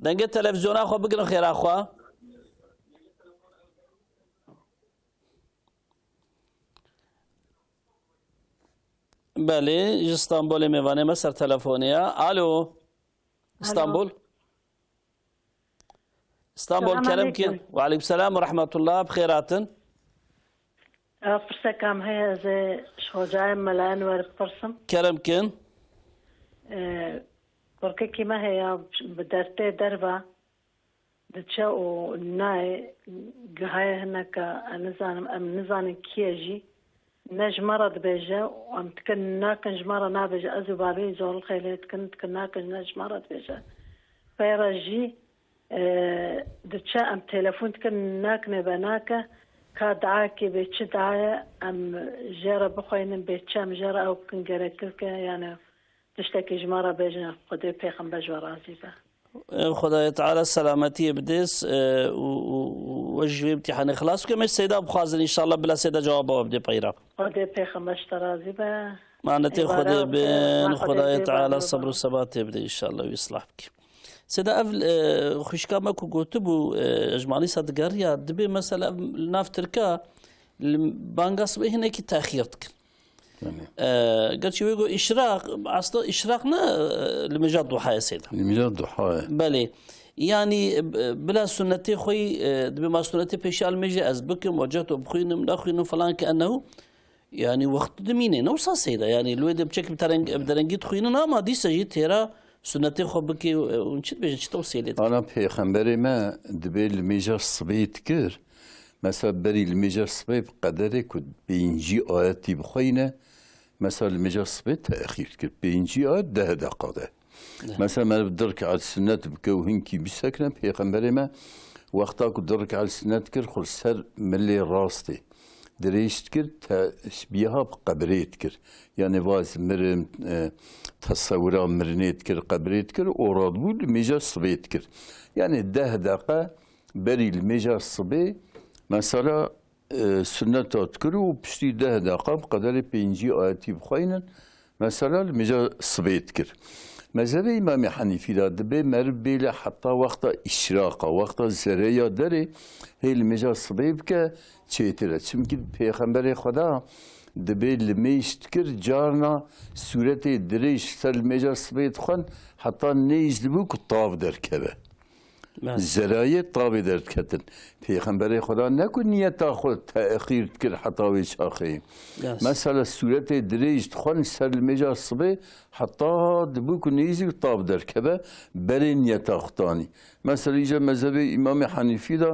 Dengê televizyona xwe bigirin xêra xwe. Belê, ji Stenbolê mêvanê me ser telefonê ye. Alo. Alo. Stenbol. Stenbol, selam kerem kin. Aleyküm. Ve aleyküm selam ve rahmetullah. Bi xêr hatin. Ev pirseka min heye, ez ê ji hocayê Mela Enwer bipirsim. Kerem kin. Ee, kurkekî me heye, bi dertê derve diçe û nayê, gihayê hineka, ez nizanim, em nizanin kî ye jî, ne ji me re dibêje û em dikin nakin, ji me re nabêje, ez û bavê wî zorlixê lê dikin, dikin nakin, ne ji me re dibêje. Peyre jî, e, diçe, em telefon dikin, nakine be nake, ka diayekê bê, çi diaye, em jê re bixweynin, bê çi em jê re ew bikin, gerekir ke, yani, tiştekî ji me re bêjin, Xwedê pêxember ji we razî be. Xwedayê Teala selametiyê bidê, e, û, û, û we ji vê imtîhanê xilas bike. Em ji Seyda bixwazin, înşallah bila Seyda cewaba we bidê peyra. Xwedê pêxember ji te razî be. Manetê Xwedê bin, Xwedayê Teala sebr û sebatê bidê, înşallah wî islah bike. Seyda, ev, e, xwişka me ku gotibû, e, ji Manîsa digeriya, dibê mesela ev li nav Tirka li banga sibê hinekî texîr dikin. Yani. E, gerçi wê got îşraq, aslında îşraq ne, e, limêja duhayê seyda. Limêja duhayê. Belê. Yani, e, bila sunnetê xwe, e, dibê ma sunnetê pêşiya limêjê ez bikim, wecehtu bixwînim, nexwînim falan ke ennehu, yani, wext dimîne, ne wisa seyda. Yani, li wê de biçek bi tereng-, bi derengî dixwînin ama dîsa jî têra sunnetê xwe bike, e, hûn çi dibêjin, çi tewsiyê lê dikin? Ana pêxemberê me dibê limêja sibê dikir. Mesela berî limêja sibê bi qederê ku pêncî ayetî bixweyne, mesela limêja sibê texîr dikir. Pêncî ayet deh deqa de. Deh. Mesela meriv di rik'et sunnet bike û hinkî bisekine, pêxemberê me wexta ku di rik'et sunnet dikir, xwe li ser milê rastê dirêj dikir, teşbîha bi qebrê dikir. Yani vaz mirim, e, tesewira mirinê dikir, qebrê dikir, û radibû limêja sibê dikir. Yani deh deqe berî limêja sibê, mesela, e, sunneta dikir û piştî deh deqa bi qederê pêncî ayetî bixweynin. Mesela li mêja sibê dikir. Mezhebê Îmamê Henîfî de dibê meriv bêle heta wexta îşraqa, wexta zereya derê hê li mêja sibê bike çêtir e. Çimkî Pêxemberê Xweda dibê li mêj dikir, carna sûretê dirêj ser li mêja sibê dixwend, heta nêz dibû ku tav derkeve. Bes. Zerayê tavê derdiketin. Pêxemberê Xweda ne ku niyeta xwe texîr dikir heta wê çaxê. Bes. Mesela sûretê dirêj dixwend ser li mêja sibê heta dibû ku nêzî tav derkeve berê niyeta xwe tanî. Mesela îca mezhebê Îmamê Henîfî de,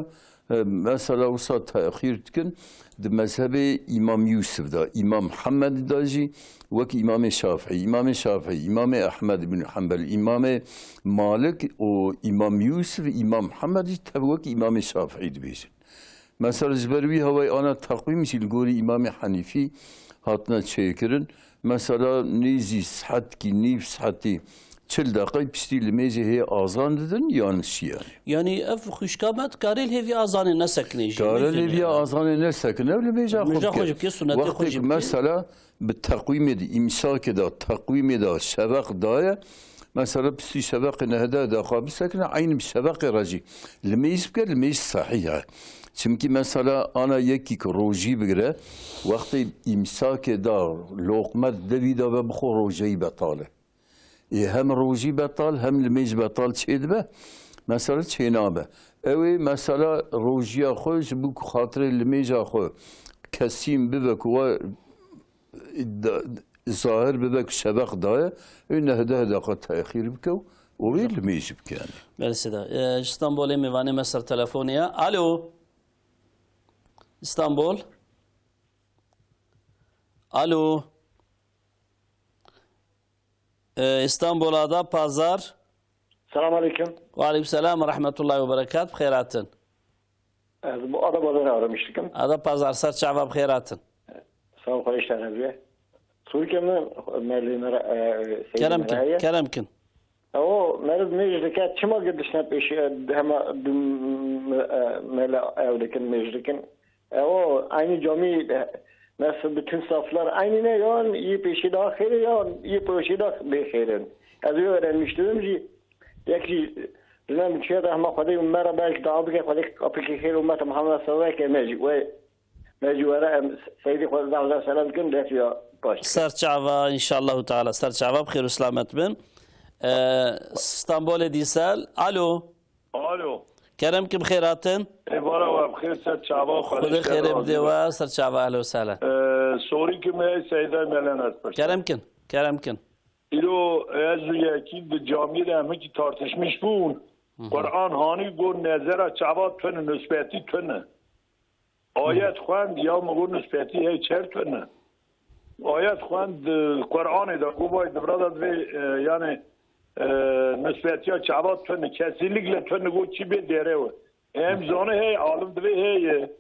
e, mesela wisa texîr dikin, di mezhebê Îmam Yûsif de, Îmam Hemed de jî, wek Îmamê Şafî, Îmamê Şafî, Îmamê Ehmed bin Hanbel, Îmamê Malik û Îmam Yûsif, Îmam Hemed jî tev wek Îmamê Şafî dibêjin. Mesela ji ber wî hewayê ana teqwîm jî li gorî Îmamê Henîfî hatine çêkirin. Mesela nêzî saetkî, nîv saetî, çil deqey piştî li mêjê hê azan didin yan şiyanê? Yanî ev xwişka me dikarê li hêvî azanê nesekine jî. Kare li hêvî azanê nesekine ew li mêja xwe bike. Xwe jî bike, sunetê xwe jî bike. Mesela bi teqwîmê de, îmsakê de, teqwîmê de şeveq daye. Mesela piştî şeveqê nehde de xwe bisekine, eynî bi şeveqê re jî li mêj bike, li mêj sehîh e. Çimkî mesela ana yekî ku rojî bigire, wextê îmsakê de loqme devî de ve bixwe rojeyî betal e. Ê hem rojî betal, hem li mêj betal çêdibe. Mesela çênabe. Ew ê mesela rojiya xwe ji bo ku xatirê li mêja xwe kesîn bibe ku we da-, zahir bibe ku şeveq daye, ew neh deh deqa texîr bike û wê li mêj bike. Belê sêda. E, ji Stenbolê mêvanê me ser telefonê ye. Alo. Stenbol. Alo. E, Stenbol Ada Pazar. Selam aleyküm. Ve aleyküm selam ve rahmetullahi ve berekat. Bi xêr hatin. Ez bu Ada Pazar'ı aramıştım. Ada Pazar, ser çava bi xêr hatin. Sağ ol, xweş te re. Sûrike min merlê me re, e, seyirê Kerem me re kin, heye. Kerem kin. Ew meriv mêj dike, çima girtişne pêşî, e, hema du, e, mele ew dikin, mêj dikin. Ew aynı cami, e, nasıl bütün saflar aynı ne? Yan iyi pêşî daha xêr e, yan iyi pêşî daha bê xêr in. Ez wê öğrenmiştim jî. Yek jî dinem çiye de hema Xwedê û me re belkî dua bike, Xwedê kapikê xêr û me te Muhammed sallallahu aleyhi ve sellem me jî. Wê me jî were em Seydê Xwedê da selam dikin, dest ya baş. Ser çava, inşallahu teala, ser çava, bi xêr û selamet bin. Ee, Stenbolê dîsel. Alo. Alo. Kerem ki bi xêr hatin. Êvara we bi xêr, ser çava, Xwedê xêrê bidê we, ser çava, ehlen we sehlen. Ee, sorî ki me Seyda Melen ez pirsim. Kerem kin, kerem kin. Îro ez û yekî di camî de em hikî tartişmiş bûn. Hı hı. Quran hanî got nezera çava tune, nisbetî tune. Ayet xwend, ya min got nisbetî hey çer tune. Ayet xwend, e, Quranê de got vay di vira de divê, e, yani, e, nisbetiya çava tune, kesinlikle tune got çi bê dêre we. Em zane hey, alim divê heye.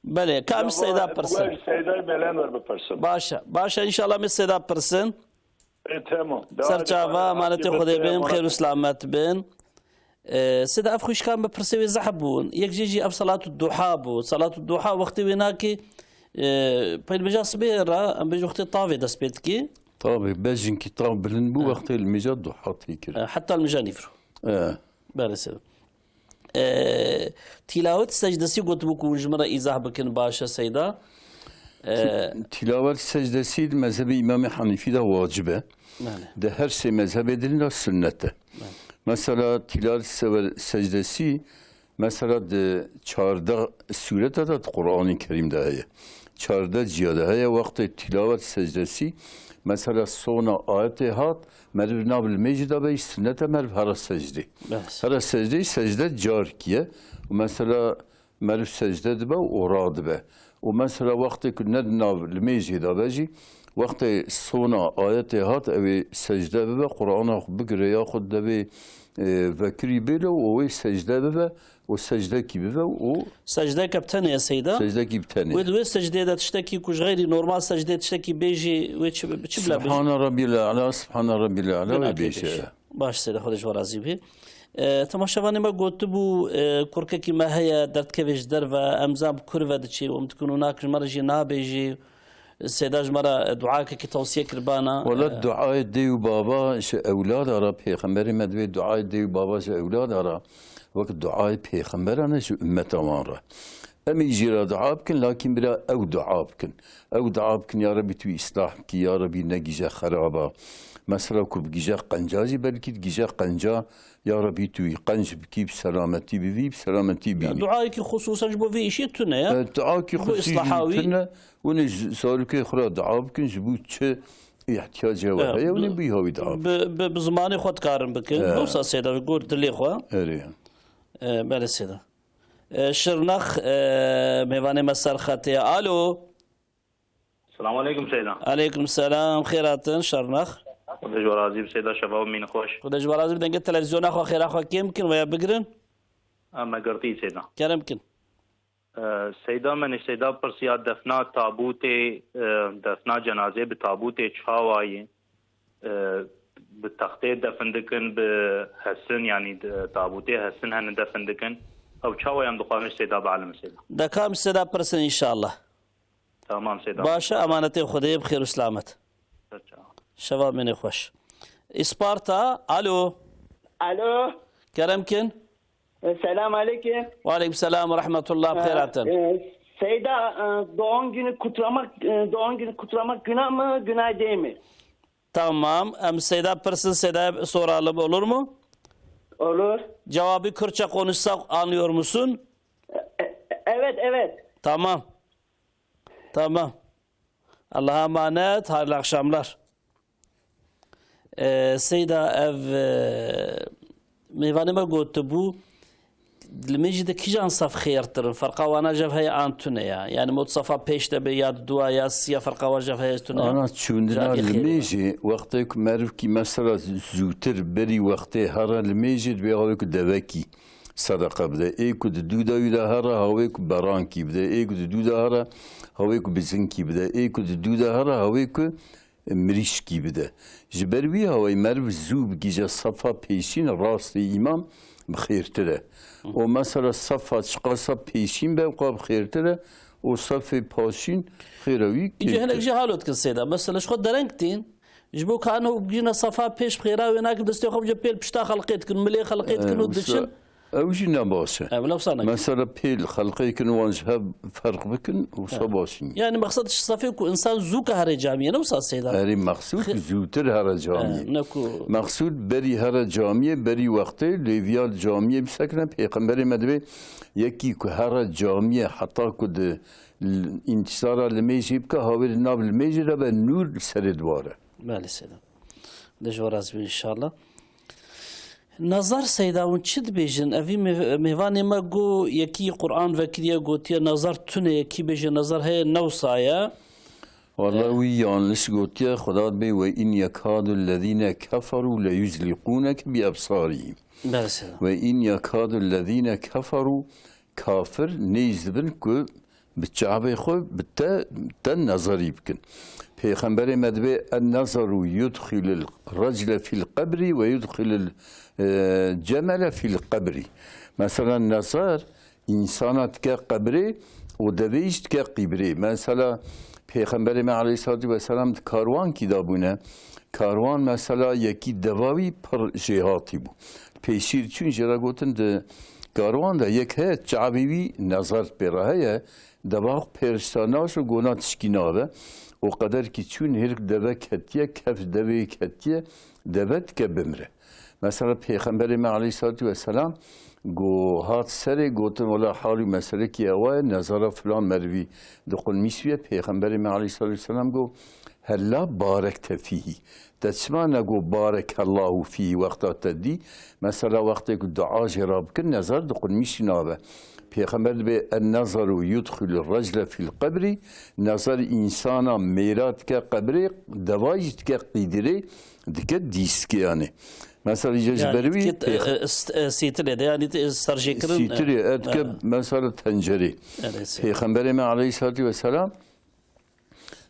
Belê, ka em Seyda pirsin. Seyda Melen ver bipirsin. Başe, başe, inşallah em Seyda pirsin. E, tamam. Ser çava, emanetê Xwedê bin, xêr û selamet bin. E, Seyda, ev xwişkan bi pirsê wê zehf bûn. Yek jê jî ev salatu duha bû. Salatu duha wextê wê nakê, e, peynbêja sibê re, em bêjin wextê tavê dest pê dikê. Tabii, bejinkî tav bilind bû, wextê li mêja duha tê kirin. E, heta li mêja nîvro. E. Belê Seyda. E, tîlawet secdesî gotibû ku hûn ji min re îzah bikin, baş e Seyda. E, Tî-, tîlawet secdesî di mezhebê Îmamê Henîfî de wacib e. Belê. Di her sê mezhebê din de sunnet e. Belê. Mesela tîlawet sewe-, secdesî, mesela di çardeh sûreta de di Qur'anê Kerîm de heye. Çardeh ciya de heye, wextê tîlawet secdesî, mesela sona ayetê hat, meriv nav li mêjê de be, sunnet e meriv here secdê. Bes. Here secdê, secde carkî ye. Û mesela meriv secde dibe û radibe. Û mesela wextê ku ne di nav li mêjê de be jî, wextê sona ayetê hat, ew ê secde bibe, Qur'ana xwe bigire, yaxud devê, e, vekirî bêle û wê secde bibe, û secdekî bibe û Secdeke bi tenê ye Seyda. Secdekî bi tenê. Wê di wê secdeyê de tiştekî ku ji xeyrî normal secdeyê tiştekî bêjî, wê çi, çi bila bêjî? Subhane Rabbiyel A'la, Subhane Rabbiyel A'la wê bêjî. Baş Seyda, Xwedê ji we razî bî. E, temaşevanê me gotibû, e, kurkekî me heye, derdikeve ji derve, em zan bi kur ve diçê, em dikin û nakin, ji me re jî nabêjî. Seyda ji me re duayekekî tewsiye kiribana. Wela, e, duayê dê û baba ji ewlada re, Pêxemberê me divê duayê dê û baba ji ewlada re, wek duayê pêxemberan e ji ummeta wan re. Em ê jî re dua bikin, lakîn bira ew dua bikin. Ew dua bikin, ya Rebî tu îslah bikî, ya Rebî negîje xeraba. Mesela ku bigîje qenca jî, belkî digîje qenca, ya Rebî tu wî qenc bikî, bi selametî bivî, bi selametî bînî. Duayekî xusûsen ji bo vê îşê tune ye. E, duayekî xusûsî jî tune. Hûn ê ji zarokê xwe re dua bikin, ji bo çi îhtiyacê we heye, hûn ê bi wî hawî dua bikin. Bi, bi, bi zimanê xwe dikarin bikin. E. Wisa Seyda, gor dilê xwe. Erê. E, belê Seyda. E, Şirnex, e, mêvanê me ser xetê ye. Alo. Selamun aleykum Seyda. Aleykum selam, xêr hatin, Şirnex. Xwedê ji we razî bi Seyda, şeva û mîn xweş. Xwedê ji we razî bi, dengê televîzyona xwe xêra xwe kêm bikin, weya bigirin. Em me girtî Seyda. Kerem kin. E, Seyda, me nîş Seyda pirsiya defna tabûtê, e, defna cenazê bi tabûtê çawa ye? E, bi textê defin dikin, bi hesin, yanî di, tabûtê hesin hene defin dikin. Ew çawa ye, em dixwazin ji Seyda bielime Seyda. Deka em ji Seyda pirsin înşallah. Tamam Seyda. Baş e, emanetê Xwedê ye, bi xêr û selamet. Ser çawa. Şeva mînê xweş. Îsparta, alo. Alo. Kerem kin. E, selam aleyküm. Ve aleyküm selam ve rahmetullah, bi xêr hatin. E, Seyda, e, doğum günü kutlamak, e, doğum günü kutlamak günah mı, günah değil mi? Tamam. Em Seyda pirsin, Seyda soralım, olur mu? Olur. Cevabı Kürtçe konuşsak anlıyor musun? E, e, evet, evet. Tamam. Tamam. Allah'a emanet, hayırlı akşamlar. E, Seyda, ev, e, mêvanê me gotibû, limêjî de kîjan sef xêrtir in? Ferqa wana jev heye an tune ya? Yani mod sefa pêş de be ya di dua ya siya, ferqa wan jev heye tune ya? Ana çûndina limêjê, wextê ku merivkî mesela zûtir berî wextê here limêjê, divê hawê ku devekî sedeqe bide. Ê ku di dûda wî de here, hawê ku berankî bide. Ê ku di dûda here, hawê ku bizinkî bide. Ê ku di dûda here, hawê ku mirîşkî bide. Ji ber wî hawayî meriv zû bigihîje sefa pêşîn rastê îmam bi xêrtir e. Û mesela sefa çiqasa pêşîn be, wqa bi xêrtir e. Û sefê paşîn xêra wî kêmtir e. Hinek jî halo dikin Seyda. Mesela ji xwe dereng tîn, ji bo ka eno bigihîne sefa pêş bi xêra wê nakin, destê xwe bicê pêl pişta xelqê dikin, milê xelqê dikin û diçin. Ew jî ne baş e. Ev lewsa ne. Mesela pêl xelqê kin wan ji hev ferq bikin, wisa baş in. Yani mexsed ji sefê ku insan zû ke here camiyê, ne wisa Seyda? Erê, mexsûd zûtir here camiyê. E, ne ku. Mexsûd berî here camiyê, berî wextê, lê viya li camiyê bisekine, Pêxemberê me divê yekî ku here camiyê heta ku di l-, întîzara limêjê bike, hawê li nav limêjê de be, nûr li serê diware. Belê Seyda. Dê ji we razî bin înşallah. Nazar Seyda, hûn çi dibêjin? Evî mêv-, mêvanê me got, yekî Quran vekiriye, gotiye nazar tune, yekî bêje nazar heye, ne wisa ye. Walla wî yanlış gotiye, Xuda dibê, "Ve in yekadu lezîne keferû leyuzlîqûneke bi ebsarîhîm." Belê Seyda. "Ve in yekadu lezîne keferû", kafir nêz dibin ku bi çavê xwe bi te, te nezerî bikin. Pêxemberê me dibê, "En-nezeru yudxilul recle fil qebrî ve yudxilul, e, cemele fil qebrî." Mesela nezer însana dike qebrê û devê jî dike qîbrê. Mesela Pêxemberê me aleyhissalatu vesselam di karwankî de bûne. Karwan mesela yekî deva wî pir jêhatî bû. Pêşî çûn jê re gotin di karwan de yek heye çavê wî nezer pê re heye. Deva xwe pêrişta naşo, gona tişkî nabe. Û qederkî çûn hêrk deve ketiye, kef devê ketiye, deve dike bimre. Mesela Pêxemberê me aleyhissalatu vesselam go hat serê, gotin, "Wela hal û meselekî ewa ye, nezara filan merivî diqulmîsî ye." Pêxemberê me aleyhissalatu vesselam go, "Hella barekte fîhî." Te çima nego, "Barekellahu fîhî", wexta te dî? Mesela wextê ku dua jê re bikin, nezar diqulmîşî nabe. Pêxember dibê, "En-nezeru yudxilu recle fil qebrî", nezar însana mêra dike qebrê, deva jî dike qîdirê, dike dîskê yanî. Mesela îca ji ber wî dike, pêx- e, e, st-, e, sîtirê de, yanî te-, serjêkirin, sîtirê, e, e, dike, e, mesela tencerê. Evet. Pêxemberê me aleyhissalatu vesselam,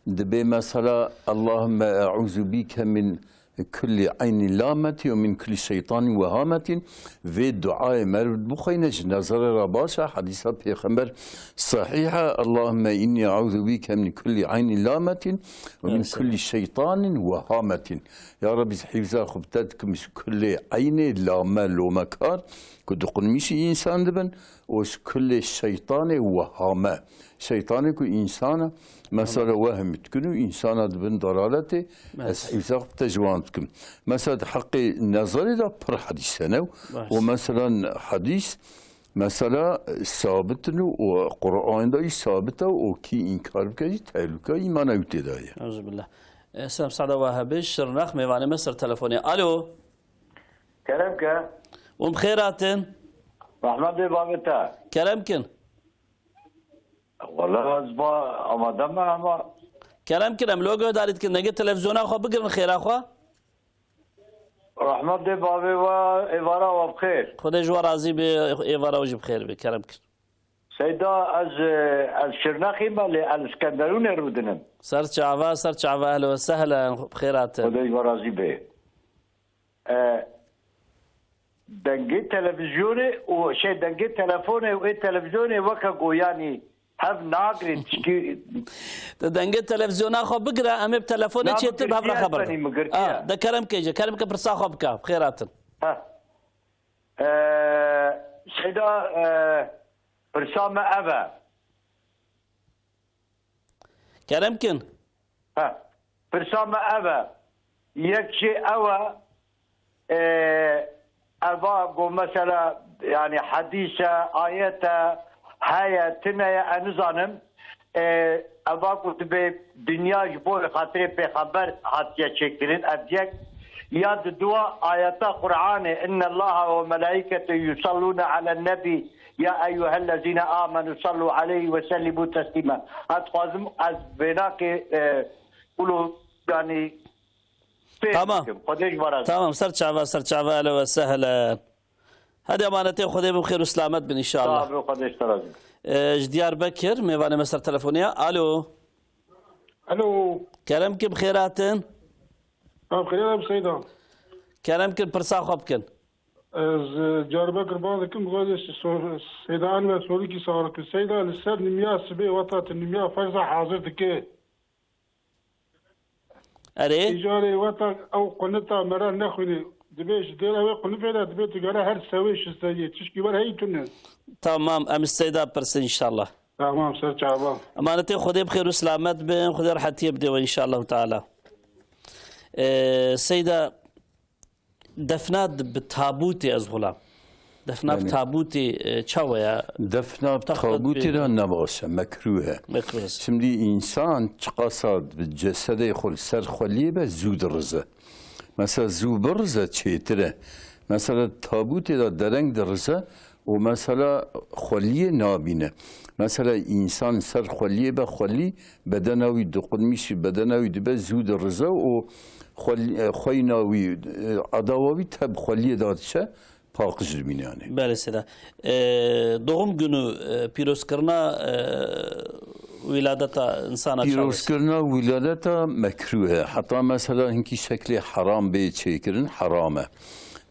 dibê mesela, "Allahümme e'uzu bike min, kulli eynin lametî ve min kulli şeytanin wehametîn. Vê duayê meriv bixweyne ji nezerê re baş e. Hedîsa Pêxember sehîh e. Allahümme inni eûzu bike min kulli eynin lametîn ve min kulli şeytanin wehametîn. Ya Rabbi, ez hîvza xwe bi te dikim ji kulê eynê lame lomekar ku diqunmîşî însan dibin û ji kulê şeytanê wehame. Şeytanê ku însana mesela wehm dikin û însana dibin dalaletê, ez hîvza xwe bi te ji wan dikim. Mesela di heqê nezarê de pir hedîs hene û mesela hedîs mesela sabit in û Qur'an de jî sabit e û kî înkar bike jî tehlûka îmana wî tê de ye. Euzubillah. E, Sem Sada Wahabi, Şirnex, mêvanê me ser telefonê. Alo. Kerem ke. Hûn bi xêr hatin. Rehmet bê bavê te. Kerem kin. Wala ez ba amade me ama. Kerem kin, em lo guhdarî dikin. Dengê televizyona xwe bigirin xêra xwe. Rehmet bê bavê we, êvara we bi xêr. Xwedê ji we razî be, êvara we jî bi xêr be. Kerem kin. Seyda, ez, ez Şirnexî me, lê ez Skenderûnê rûdinim. Ser çava, ser çava, ehlen ve sehlen, bi xêr hatin. Xwedê ji we razî be. E, dengê televizyonê û, şey, dengê telefonê û ê televizyonê weke goyanî hev nagirê tişkî. Te dengê televizyona xwe bigire, em ê bi telefonê çêtir bi hev re xeber. Ah, de kerem ke jî, kerem ke pirsa xwe bike, bi xêr hatin. Ha. E, Seyda, e, pirsa me ev e. Kerem kin. Ha, pirsa me ev e. Yek jê ew e, e, eva ku mesela, yani, hedîs e, ayet e, heye, tune ye, ez nizanim. E, eva ku dibe dinya ji bo xatirê pêxember hatiye çêkirin, ev yek. Ya di dua ayeta Qur'anê, "Inna Allaha ve melaikete yusalluna alen nebi, ya eyyuhellezine amenu sallu aleyhi ve sellimu teslima." Ez dixwazim ez vênakê, e, ulu, yani, pê Tamam. bikim. Xwedê ji we razî. Tamam, ser çava, ser çava, ehlen ve sehlen. Hadi emanetê Xwedê bin, xêr û selamet bin inşallah. Sağ ol, Xwedê ji te razî. E, ji Diyarbekir, mêvanê me ser telefonê ya. Alo. Alo. Kerem ki bi xêr hatin. Em xêr em Seyda. Kerem kin pirsa xwe bikin. Ez, e, Diyarbekir bang dikim, xwedê so-, Seyda Enver Sorikî sağ bikin. Seyda, li ser nimiya sibê weta tu nimiya ferza hazir dike. Erê? Îcarê weta ew qunita mera nexwînî. Dibê ji dêra wê qunifê de dibê tu gere her sewê şisteyê. Tişkî wer heyî tune. Tamam, em ji Seyda pirsin inşallah. Tamam, ser çava. Emanetê Xwedê bi xêr û selamet bin, Xwedê rehetiyê bide we inşallah teala. Ee, Seyda, defna bi tabûtê ez xulam. Defna bi Yani tabûtê, e, çawa ya? Defna bi Taxta tabûtê bi- de ne baş e, mekrûh e. Mekrûh e. Şimdi insan çiqasa bi cesedê xwe li ser xweliyê be zû dirize. Mesela zû birize çêtir e. Mesela tabûtê de dereng dirize û mesela xweliyê nabîne. Mesela insan ser xweliyê be xwelî bedena wî diqunmîşî, bedena wî dibe zû dirize û xwel-, e, xweyna wî, e, edawa wî teb xweliyê de diçe paqij dibîne yani. Belê Seyda. E, doğum günü, e, pîrozkirina, e, wîladeta insana çawa? Pîrozkirina wîladeta mekrûh e. Heta mesela hinkî şeklê heram bê çêkirin, heram e.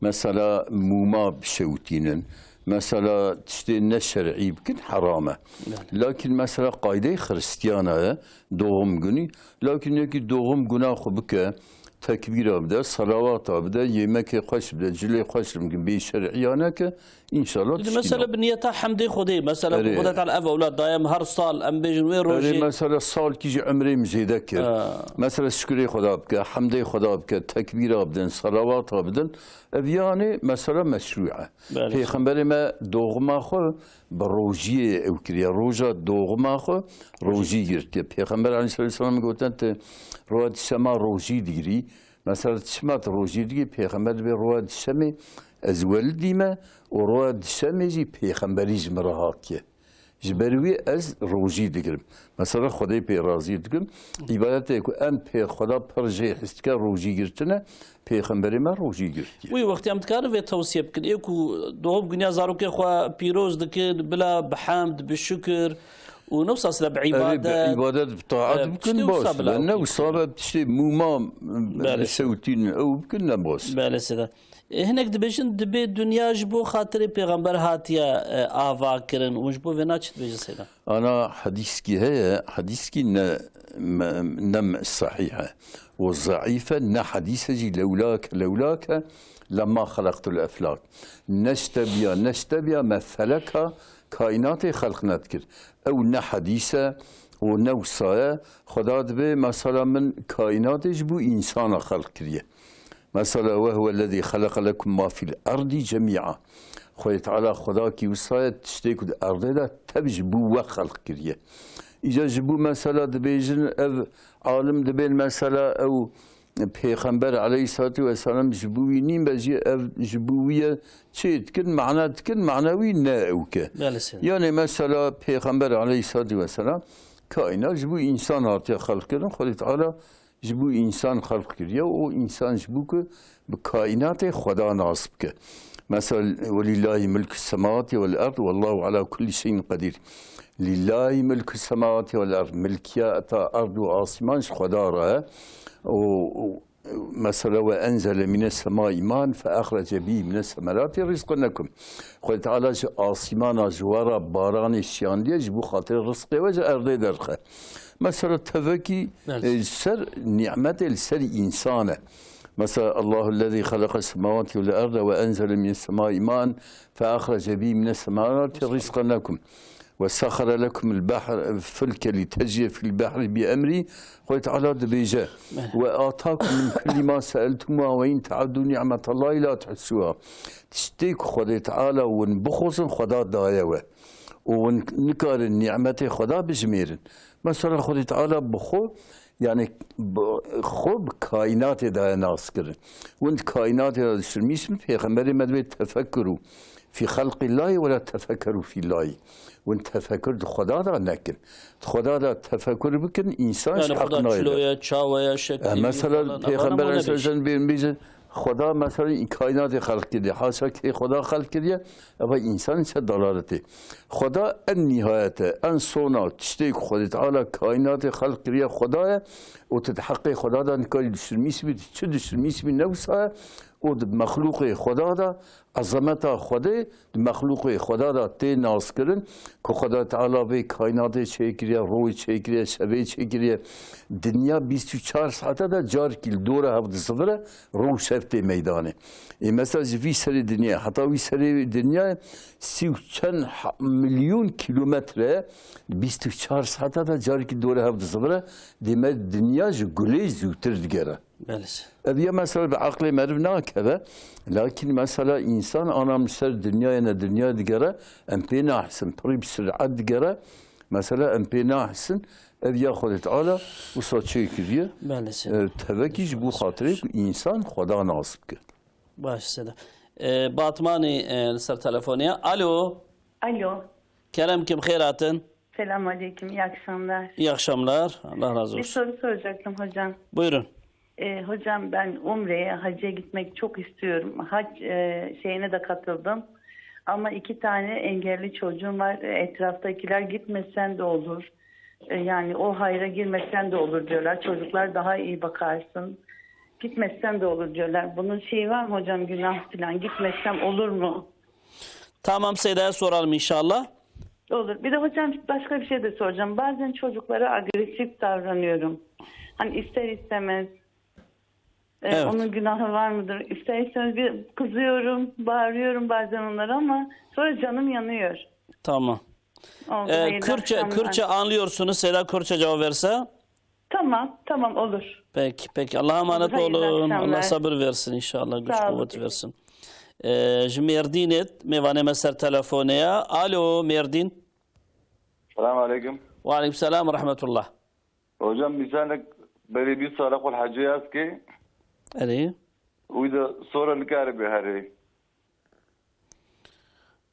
Mesela mûma bişewitînin. Mesela tiştê ne şer'î bikin, heram e. Yani. Lakin mesela qaydeyê Xiristiyana ye, doğum günü. Lakin yekî doğum güna xwe bike, tekbîra bide, salawata bide, yemekê xweş bide, cilê xweş bide, bê şer'iya neke, inşallah Didi tişkî mesela nake. Bi niyeta hemdê Xwedê, mesela Erê. Xwedê Teala ev ewlad daye em her sal em bêjin wê Erê, rojê. Mesela salkî jî emrê min zêde kir. Ha. Mesela şukurê Xweda bike, hemdê Xweda bike, tekbîra bidin, salawata bidin. Ev yanê mesela meşrû e. Belê. Pêxemberê me doğuma xwe bi rojiyê ew kiriye. Roja doğuma xwe rojî girtiye. Pêxember aleyhissalatu vesselam gotin, tu roja dişema rojî digirî. Mesela çima tu rojî digirî? Pêxember dibê roja dişemê ez welidî me û roja dişemê jî pêxemberî ji min re hatiye. Ji ber wî ez rojî digirim. Mesela Xwedê pê razî dikim. Îbadetê ku em pê Xweda pir jê his dike rojî girtine, Pêxemberê me rojî girtiye. Wî wextî em dikarin vê tewsiye bikin. Ê ku doğum günya zarokê xwe pîroz dikin, bila bi hemd, bi şukir Û ne wisa sila bi Erê, bi îbadet, îbadet, bi taat e, bikin, tiştê baş wisa e. Bila Ne wisa be tiştê mûma, Belê. Bişewtîn ew bikin, ne baş. Belê sêda. E, hinek dibêjin, dibê dinya ji bo xatirê pêxember hatiye, e, ava kirin û ji bo vêna çi dibêjin sêda? Ana hedîskî heye, hedîskî ne, me-, ne me-, sehîh e. Û zeîf e, ne hedîs e jî, lewlake, lewlake, lemma xelaqtul eflak. Neştebiya, neştebiya me feleka kaînatê xelq nedikir. Ew ne hedîs e û ne wisa ye. Xweda dibê, mesela, min kaînatê ji bo însana xelq kiriye. Mesela, "Ve huwellezî xeleqe lekum ma fîl erdî cemî'a." Xwedê Teala Xwedakî wisa ye, tiştê ku di erdê de tev ji bo we xelq kiriye. Îca ji bo, mesela, dibêjin, ev alim dibên, mesela, ew Pêxember aleyhissalatu vesselam ji bo wî nîn be jî, ev ji bo wî ye, çê dikin, mana dikin, mana wî ne ew ke. Belê sêda. Yanê, mesela, Pêxember aleyhissalatu vesselam kaînat ji bo însan hatiye xelq kirin. Xwedê Teala ji bo însan xelq kiriye û însan ji bo ku bi kaînatê Xweda nas bike. Mesela, "Welillâhi mulkus semawati vel erd, wallahu ala kulli şeyin qedîr." "Lillâhi mulkus semawati vel erd." Milkiya ta erd û asîman ji Xweda re ye. Û, û, mesela, "Ve enzele mines semai ma'en fe ahrece bihi mines semerati rizqen lekum." Xwedê Teala ji asîmana ji we re baranê şiyandiye, ji bo xatirê rizqê we ji erdê derxe. Mesela, tevekî, Belê. E, ser nîmetê li ser însan e. Mesela, "Allahu lezî xeleqes semawati vel erde ve enzele mines semai ma'en fe ahrece bihi mines semerati rizqen lekum. Ve sahhara lekumul bahr-, fulke li tecriye fil bahri bi emri." Xwedê Teala dibêje, "Ve atakum min kulli ma seeltumuha ve in teaddu ni'metallahi la tuhsuha." Tiştê ku Xwedê Teala win bixwazin, Xweda daye we. Û win nikarin nîmetê Xweda bijimêrin. Mesela, Xwedê Teala bi xwe, yani, bi xwe bi kaînatê daye nas kirin. Win di kaînatê de dişirmîş bin, pêxemberê me dibê tefekkuru fî xelqîllahî we la tefekkeru fîllahî. Win tefekkur di Xweda de nekin. Di Xweda de tefekkur bikin, însan Yani, ji heq Xweda nayê çilo de. Ye, çawa ye, şekil, E, mesela, falan, Pêxember Efendimiz aleyhisselam bêjin, bêjin, Xweda, mesela, kaînatê xelq kiriye. Haşa kê Xweda xelq kiriye, eva însan ser dalaletê. Xweda en nihayete, en sona tiştê ku Xwedê Teala kaînatê xelq kiriye Xweda ye û tu di heqê Xweda de nikarî dişirmîş bî, tu çi dişirmîş bî ne wisa ye û di mexlûqê Xweda de ezameta Xwedê di mexlûqê Xweda de tê naskirin ku Xweda Teala vê kaînatê çêkiriye, rojê çêkiriye, şevê çêkiriye. Dinya bîst û çar saete de carkî li dora hev dizivire, roj şev tê meydanê. Ê mesela ji vî serê dinyayê heta wî serê dinyayê sî û çend ha-, milyon kîlometre, bîst û çar saete de carkî dora hev dizivire, dê me dinya ji gulê zûtir digere. Belê. Ev ya mesela bi aqlê meriv nakeve. Lakin mesela însan anam ser dinyayê ne dinyayê digere, em pê nahisin, pirî bi sirat digere. Mesela em pê nahisin, ev ya Xwedê Teala wisa çêkiriye. Belê sêda. E, tevekî ji bo xatirê ku însan Xweda nas bike. Baş sêda. E, Batmanî, e, li ser telefonê ye. Alo. Alo. Kerem kim xêr hatin. Selam aleyküm, iyi akşamlar. İyi akşamlar. Allah razı Bir olsun. Soru soracaktım hocam. Buyurun. E, hocam, ben Umre'ye, hacca gitmek çok istiyorum. Hac, e, şeyine de katıldım. Ama iki tane engelli çocuğum var. E, etraftakiler gitmesen de olur. E, yani o hayra girmesen de olur diyorlar. Çocuklar daha iyi bakarsın. Gitmesen de olur diyorlar. Bunun şeyi var mı hocam, günah falan? Gitmesem olur mu? Tamam, Seyda'ya soralım inşallah. Olur. Bir de hocam başka bir şey de soracağım. Bazen çocuklara agresif davranıyorum. Hani ister istemez. E, Evet. Onun günahı var mıdır? İster istemez bir kızıyorum, bağırıyorum bazen onlara ama sonra canım yanıyor. Tamam. Oldu, Ee, hayırlı Kürtçe, akşamlar. Kürtçe anlıyorsunuz. Seyda Kürtçe cevap verse. Tamam, tamam, olur. Peki, peki. Allah'a emanet Olur, hayırlı olun. Allah akşamlar. Sabır versin inşallah. Güç Sağ olun. Kuvvet versin. Ee, ji Mêrdînê mêvanê me ser telefonê ye. Alo, Mêrdîn. Selam aleyküm. Ve aleyküm selam ve rahmetullah. Hocam, misalek berê bîst sala xwe hecê ez kê. Erê. Wî de sora nikare bê herê.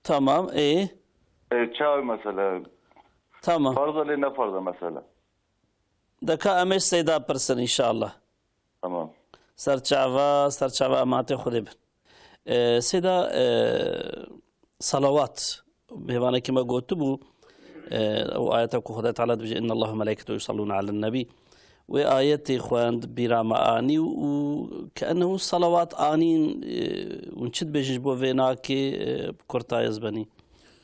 Tamam, ê. E, çaw mesela. Tamam. Farz e lê ne farz e mesela. Deka em ê Seyda pirsin inşallah. Tamam. Serçava, serçava ematê Xwedê bin. E, Seyda, e, salawat, mêvanekî me gotibû, E, ew ayeta ku Xwedê Teala dibêje, "Inna Allahe ve melaîketehu yusallûne alen nebî." Wê ayetê xwend, bîra me anî û keennehu salawat anîn, e, hûn çi dibêjin ji bo vê nakê, e, bi kurtayê ez benî?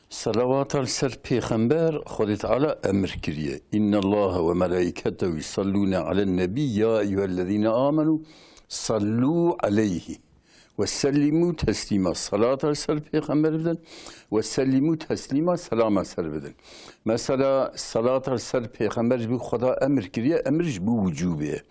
Salawata li ser pêxember Xwedê Teala emir kiriye. "Inna Allahe ve melaîketehu yusallûne alen nebî, ya eyyuhellezîne amenû sallû aleyhi." "Ve sellimû teslîma." Salata li ser pêxember bidin. "Ve sellimû teslîma." Selama ser bidin. Mesela salata li ser pêxember ji bo Xweda emir kiriye, emir ji bo wicûbê ye.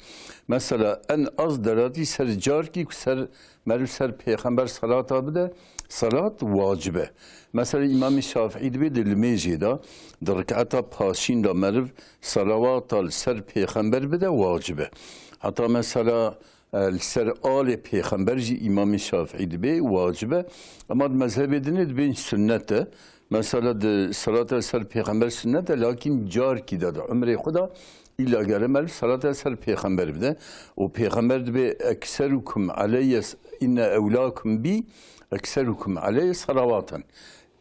Mesela en az deratî ser carkî ku ser meriv ser pêxember salata bide, salat wacib e. Mesela Îmamê Şafîî dibê di limêjê de, di riketa paşîn de meriv salawata li ser pêxember bide, wacib e. Heta mesela e, li ser alê pêxember jî Îmamê Şafîî dibê wacib e. Ema di mezhebê din dibên sunnet e. Mesela di salata li ser pêxember sunnet e, lakîn carkî de di umrê xwe de îlla gere meriv salata li ser pêxember bide. Û pêxember dibê ekserukum aleyye s-, inne ewlakum bî ekserukum aleyye salawatan.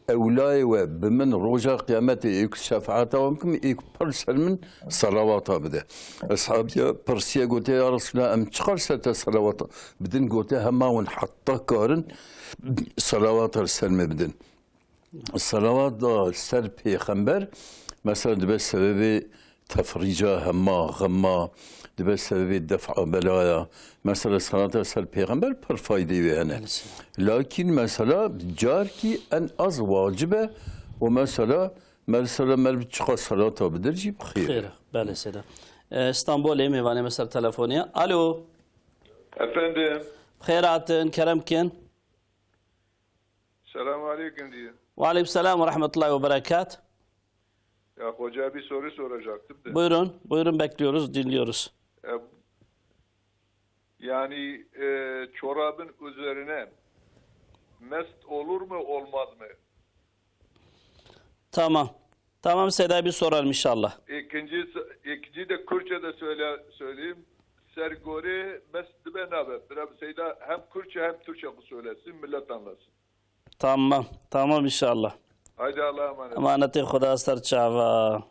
Ewlayê we bi min roja qiyametê ê ku şefaeta wan bikim, ê ku pir ser min salawata bide. Eshabiya pirsiye, gote, "Ya Resulallah, em çiqas ser te salawata bidin?" Gote, "Hema hûn heta karin salawata li ser me bidin." Salawat da ser pêxember, mesela dibe sebebê tefrîca hema, xema, dibe sebebê def'a belaya. Mesela salata ser pêxember pir faydeyê wê hene. Belê, seyda. Lakin mesela carkî en az wacib e û mesela, mesela meriv çiqas salata bidir jî bi xêr e. Xêr e, belê, seyda. E, Stenbolê mêvanê me ser telefonê ye. Alo. Efendim. Bi xêr hatin, kerem kin. Selamun aleyküm diye. Ve aleyküm selam ve rahmetullahi ve berekat. Ya hoca, bir soru soracaktım da. Buyurun, buyurun, bekliyoruz, dinliyoruz. E, yani, e, çorabın üzerine mest olur mu, olmaz mı? Tamam. Tamam, Seyda, bir soralım inşallah. İkinci, ikinci de Kürtçe de söyle, söyleyeyim. Ser gorê mest dibe nabe. Biraz Seyda hem Kürtçe hem Türkçe söylesin, millet anlasın. Tamam, tamam inşallah. Haydi Allah'a emanet. Emanetê Xweda ser çava.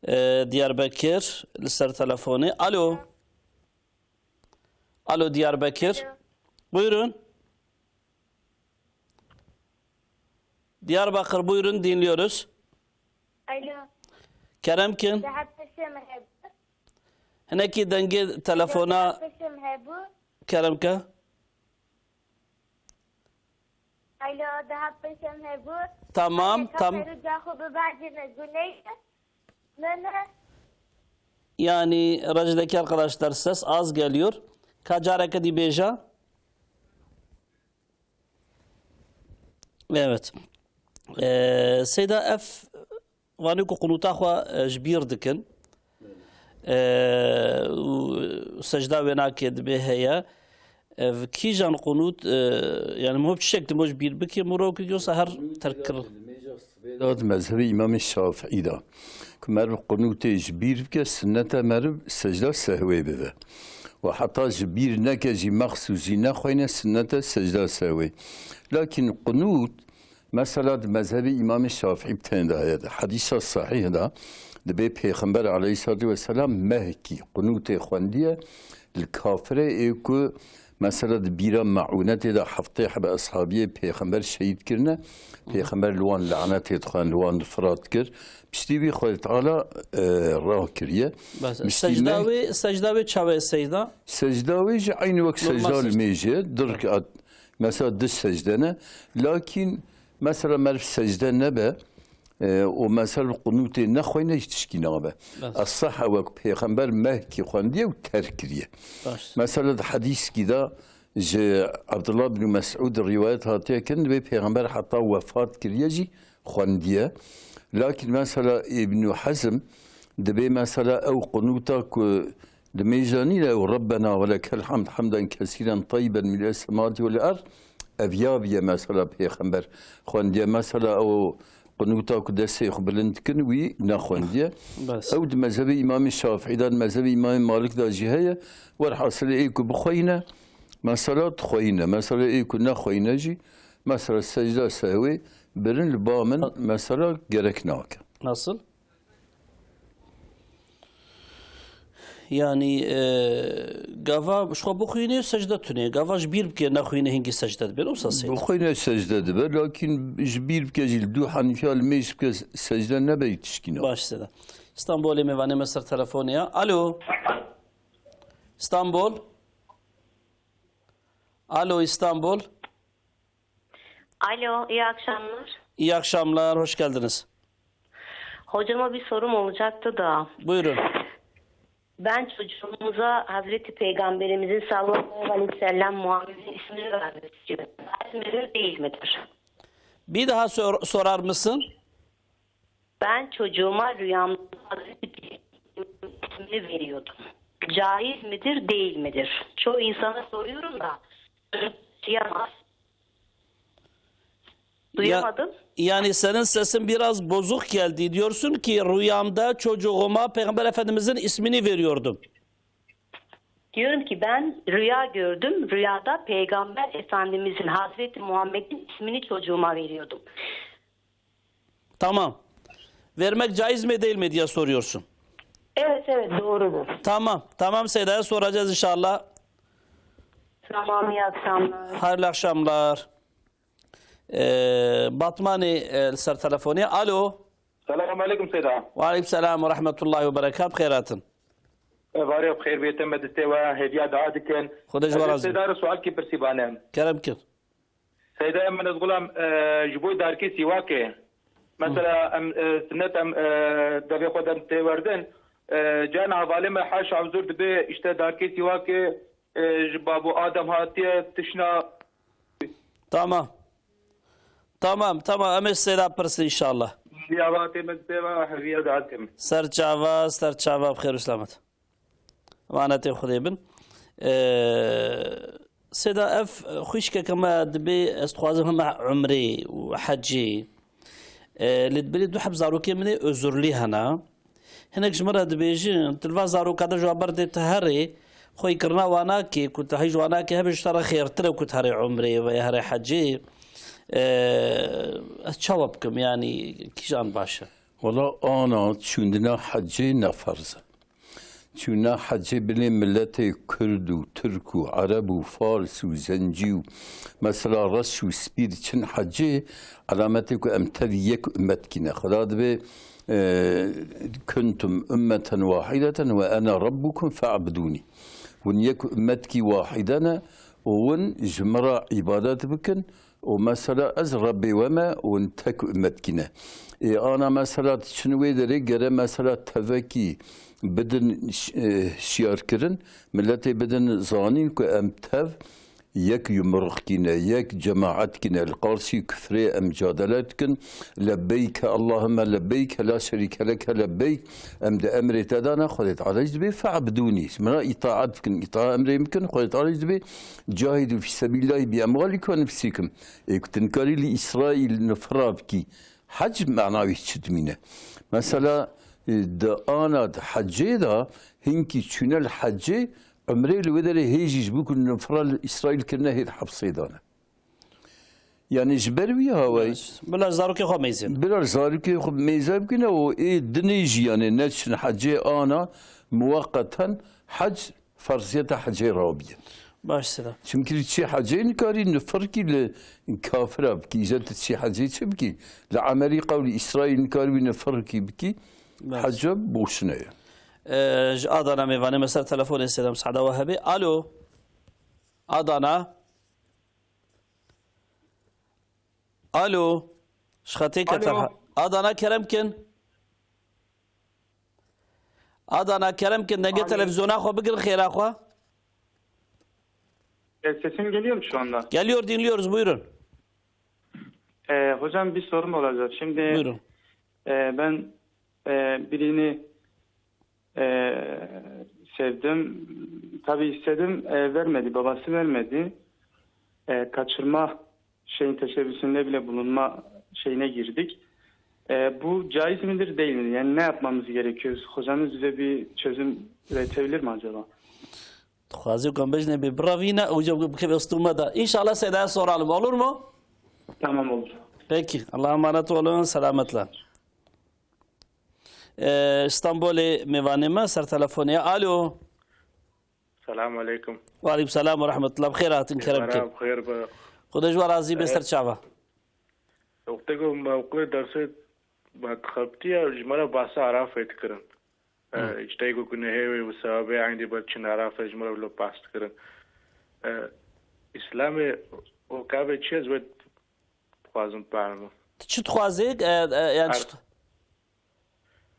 Ee, Diyarbekir, li ser telefonê. Alo. Alo Diyarbekir. Alo. Buyurun. Diyarbakır, buyurun, dinliyoruz. Alo. Kerem kin. Daha peşem hebu. Hinekî dengê telefona. Daha peşem hebu. Kerem ke. Alo, daha peşem hebu. Tamam, tam. Kaferu caxu bibacine guneyde. Ne, ne? Yani, Raj'daki arkadaşlar, ses az geliyor. Ka careke dî bêje. Evet. Ee, Seyda, ev vanê ku qunûta xwe, e, ji bîr dikin. Ee, û secda wê nake, dibê heye. Ev kîjan qunût, e, yani, mû çi şekilde mû ji bîr bike, mû rokê yoksa her terk kirin? Di mezhebê Îmamê Şafîî de ku meriv qunûtê ji bîr bike, sinnete meriv secda sehwê bibe. Û heta ji bîr neke jî, mexsûs jî nexweyne, sinnete secda sehwê. Lakin qunût, mesela di mezhebê Îmamê Şafîî bi tenê de heye, di hedîsa sahîh de dibê Pêxember aleyhissalatu vesselam mehkî qunûtê xwendiye li kafirê ê ku mesela di bîra meûnetê de heftê hebe eshabiyê Pêxember şehîd kirine. Pêxember li wan lanetê dixwend, li wan nifrat kir. Piştî wî Xwedê Teala, e, rakiriye. Bes, piştî secda meh- wê, secda wê çawa ye, Seyda? Secda wê jî eynî wek Normal secda li secda. Mêjê, du rekat, mesela du secde ne. Lakin mesela meriv secde nebe, e, û mesela qunûtê nexweyne jî tişkî nabe. Bes. Esah e wek Pêxember mehkî xwendiye û terk kiriye. Baş. Mesela di hedîskî de ji Abdullah bin Mesûd rîwayet hatiye kirin, dibê Pêxember heta wefat kiriye jî xwendiye. Lakin mesela Îbnû Hezm dibê mesela ew qunûta ku di mêja nîne ew Rabbena ve lekel hamd hamden kesîren teyyiben mil'e semawati vel erd, ev ya biye mesela Pêxember xwendiye. Mesela ew qunûta ku destê xwe bilind dikin wî nexwendiye. Bes. Ew di mezhebê Îmamê Şafîî de, di mezhebê Îmamê Malik de jî heye. Werhasilê ê ku bixweyne, mesela dixweyne. Mesela ê ku nexweyne jî Mesela secda sehwê birin li ba min Ha- mesela gerek nake. Nasıl? Yani, e, gava ji xwe bixwîne secde tune. Gava ji bîr bike nexwîne hingî secde dibe. Wisa seyda. Bixwîne secde dibe, lakin ji bîr bike jî li dû henifiya li mêj bike secde nebe tişkî nake. Baş seyda. İstanbul'e mêvanê me ser telefonê ya. Alo. İstanbul. Alo İstanbul. Alo, iyi akşamlar. İyi akşamlar, hoş geldiniz. Hocama bir sorum olacaktı da. Buyurun. Ben çocuğumuza Hazreti Peygamberimizin sallallahu aleyhi ve sellem Muhammed'in ismini vermek istiyorum. Caiz midir, değil midir? Bir daha sor- sorar mısın? Ben çocuğuma rüyamda Hazreti Peygamber'in ismini veriyordum. Caiz midir, değil midir? Çoğu insana soruyorum da, yaşayamaz. Ya- Duyamadım. Yani senin sesin biraz bozuk geldi. Diyorsun ki, "Rüyamda çocuğuma Peygamber Efendimizin ismini veriyordum." Diyorum ki ben rüya gördüm. Rüyada Peygamber Efendimizin, Hazreti Muhammed'in ismini çocuğuma veriyordum. Tamam. Vermek caiz mi değil mi diye soruyorsun. Evet, evet, doğrudur. Tamam. Tamam Seyda'ya soracağız inşallah. Tamam, iyi akşamlar. Hayırlı akşamlar. Ee, Batmani, e, ser telefoni. Alo. Selamun aleyküm Seyda. Ve aleyküm selam ve rahmetullahi ve berekat. Xeyratin. Ev arê xêr bê te me distê we hêviya dua dikin. Xwedê ji we razî. Seyda re sualkî pirsî bane. Kerem kir. Seyda em min ez gulam, e, ji bo darkê sîwakê. Mesela em, e, sinnet em, e, devê xwe dem tê werdin. E, can hevalê me haşa huzur dibe, işte darkê sîwakê, e, ji babo Adem hatiye tişna. Tamam. Tamam, tamam. Em ê Seyda pirsin inşallah. Diyavatê min tê ve heviya datim. Ser çava, ser çava, bi xêr û selamet. Emanetê Xwedê bin. Ee, Seyda, ev xwişkeke me dibê, ez dixwazim heme umrê û hecê. Ee, lê dibê du heb zarokê min ê özürlî hene. Hinek ji min re dibêjin, tu li va zaroka de ji wan berdê tu herê, xweyî kirina wan nake, ku tu hîj wan nake, hebe ji te re xêrtir e ku tu herê umrê ve herê hecê. Ee, ez çawa bikim, yanî kîjan baş e? Wela ana çûndina hecê ne ferz e. Çûna hecê bilê miletê Kurd û Tirk û Ereb û Fars û Zencî û mesela reş û spî diçin hecê, elametê ku em tevî yek ummet kîne. Xweda dibê, e, "Kuntum ummeten wahideten ve ene rabbukum fe'budûnî." Hûn yek ummetkî wahide ne û hûn ji min re îbadet bikin. Û mesela ez Rebbê we me û hûn tek ummetkî ne. Ê ana mesela diçin wê derê gere mesela tevekî bidin ş-, e, şiyarkirin, miletê bidin zanîn ku em tev yek yumruxkî ne, yek cemaetkî ne, li qarşî kufrê em cadele dikin. Lebbeyke Allahümme lebbeyke la şerîke leke lebbeyk. Em di emrê te de ne, Xwedê Teala jî dibê fe'budûnî. Ji min re îtaet bikin, îtaet emrê min bikin, Xwedê Teala jî dibê cahidû fî sebîlillahî bi emwalikum ve enfusikum. Ê ku tu nikarî li Îsraîl nifira bikî, hec mena wî çi dimîne? Mesela, e, di ana di hecê de hinkî çûne li hecê, umrê li wê derê hê jî ji bo ku nifira li Îsraîl kirine hê di hepsê de ne. Yani ji ber wî hawayî. Bila zarokê xwe meyzên. Bila zarokê xwe meyze bikine û ê dinê jî yani neçin hecê ana muweqeten hec ferziyeta hecê rabiye. Baş sira. Çimkî li çi hecê nikarî nifirkî li kafira bikî, îca tu çi hecê çi bikî? Li emelî qewlî Îsraîl nikarî wî nifirkî bikî, Baş. Hece boşine ye. Ee, ji Adana mêvanê me ser telefonê selam Sa'da Wehebê. Alo. Adana. Alo. Ji xetê ketir Alo. ha-, Adana kerem kin. Adana kerem kin. Dengê Alo. televizyona xwe bigirin xêra xwe. E, sesim geliyor mu şu anda? Geliyor, dinliyoruz. Buyurun. E, hocam bir sorum olacak. Şimdi Buyurun. e, ben e, birini e, sevdim. Tabii istedim, e, vermedi, babası vermedi. E, kaçırma şeyin teşebbüsünde bile bulunma şeyine girdik. E, bu caiz midir, değil midir? Yani ne yapmamız gerekiyor? Hocamız bize bir çözüm üretebilir mi acaba? Dixwazî ku em bejnê bê biravîne, ew jî bikeve stûme de. Înşallah Seydaya soralım, olur mu? Tamam oldu. Peki. Allah'a emanet olun. Selametle. Ee, İstanbul'e mêvanê me ser telefonê. Alo. Selamun aleyküm. Ve aleyküm selam ve rahmetullah. Bi xêr hatin, kerem kin. Xêr be. Xwedê ji we razî be, ser çava. Wextê ku me qulê dersê me dixebitiye, ji me re bahsa Arafê dikirin. E, Hı. Ji tey ku gunehê wê û sewabê eynî ber çin Arafê ji me re wilo behs dikirin. E, Îslamê û kavê çi ye, ez wê dixwazim bielmim. Tu çi dixwazê? E, e, yani Ar- çi-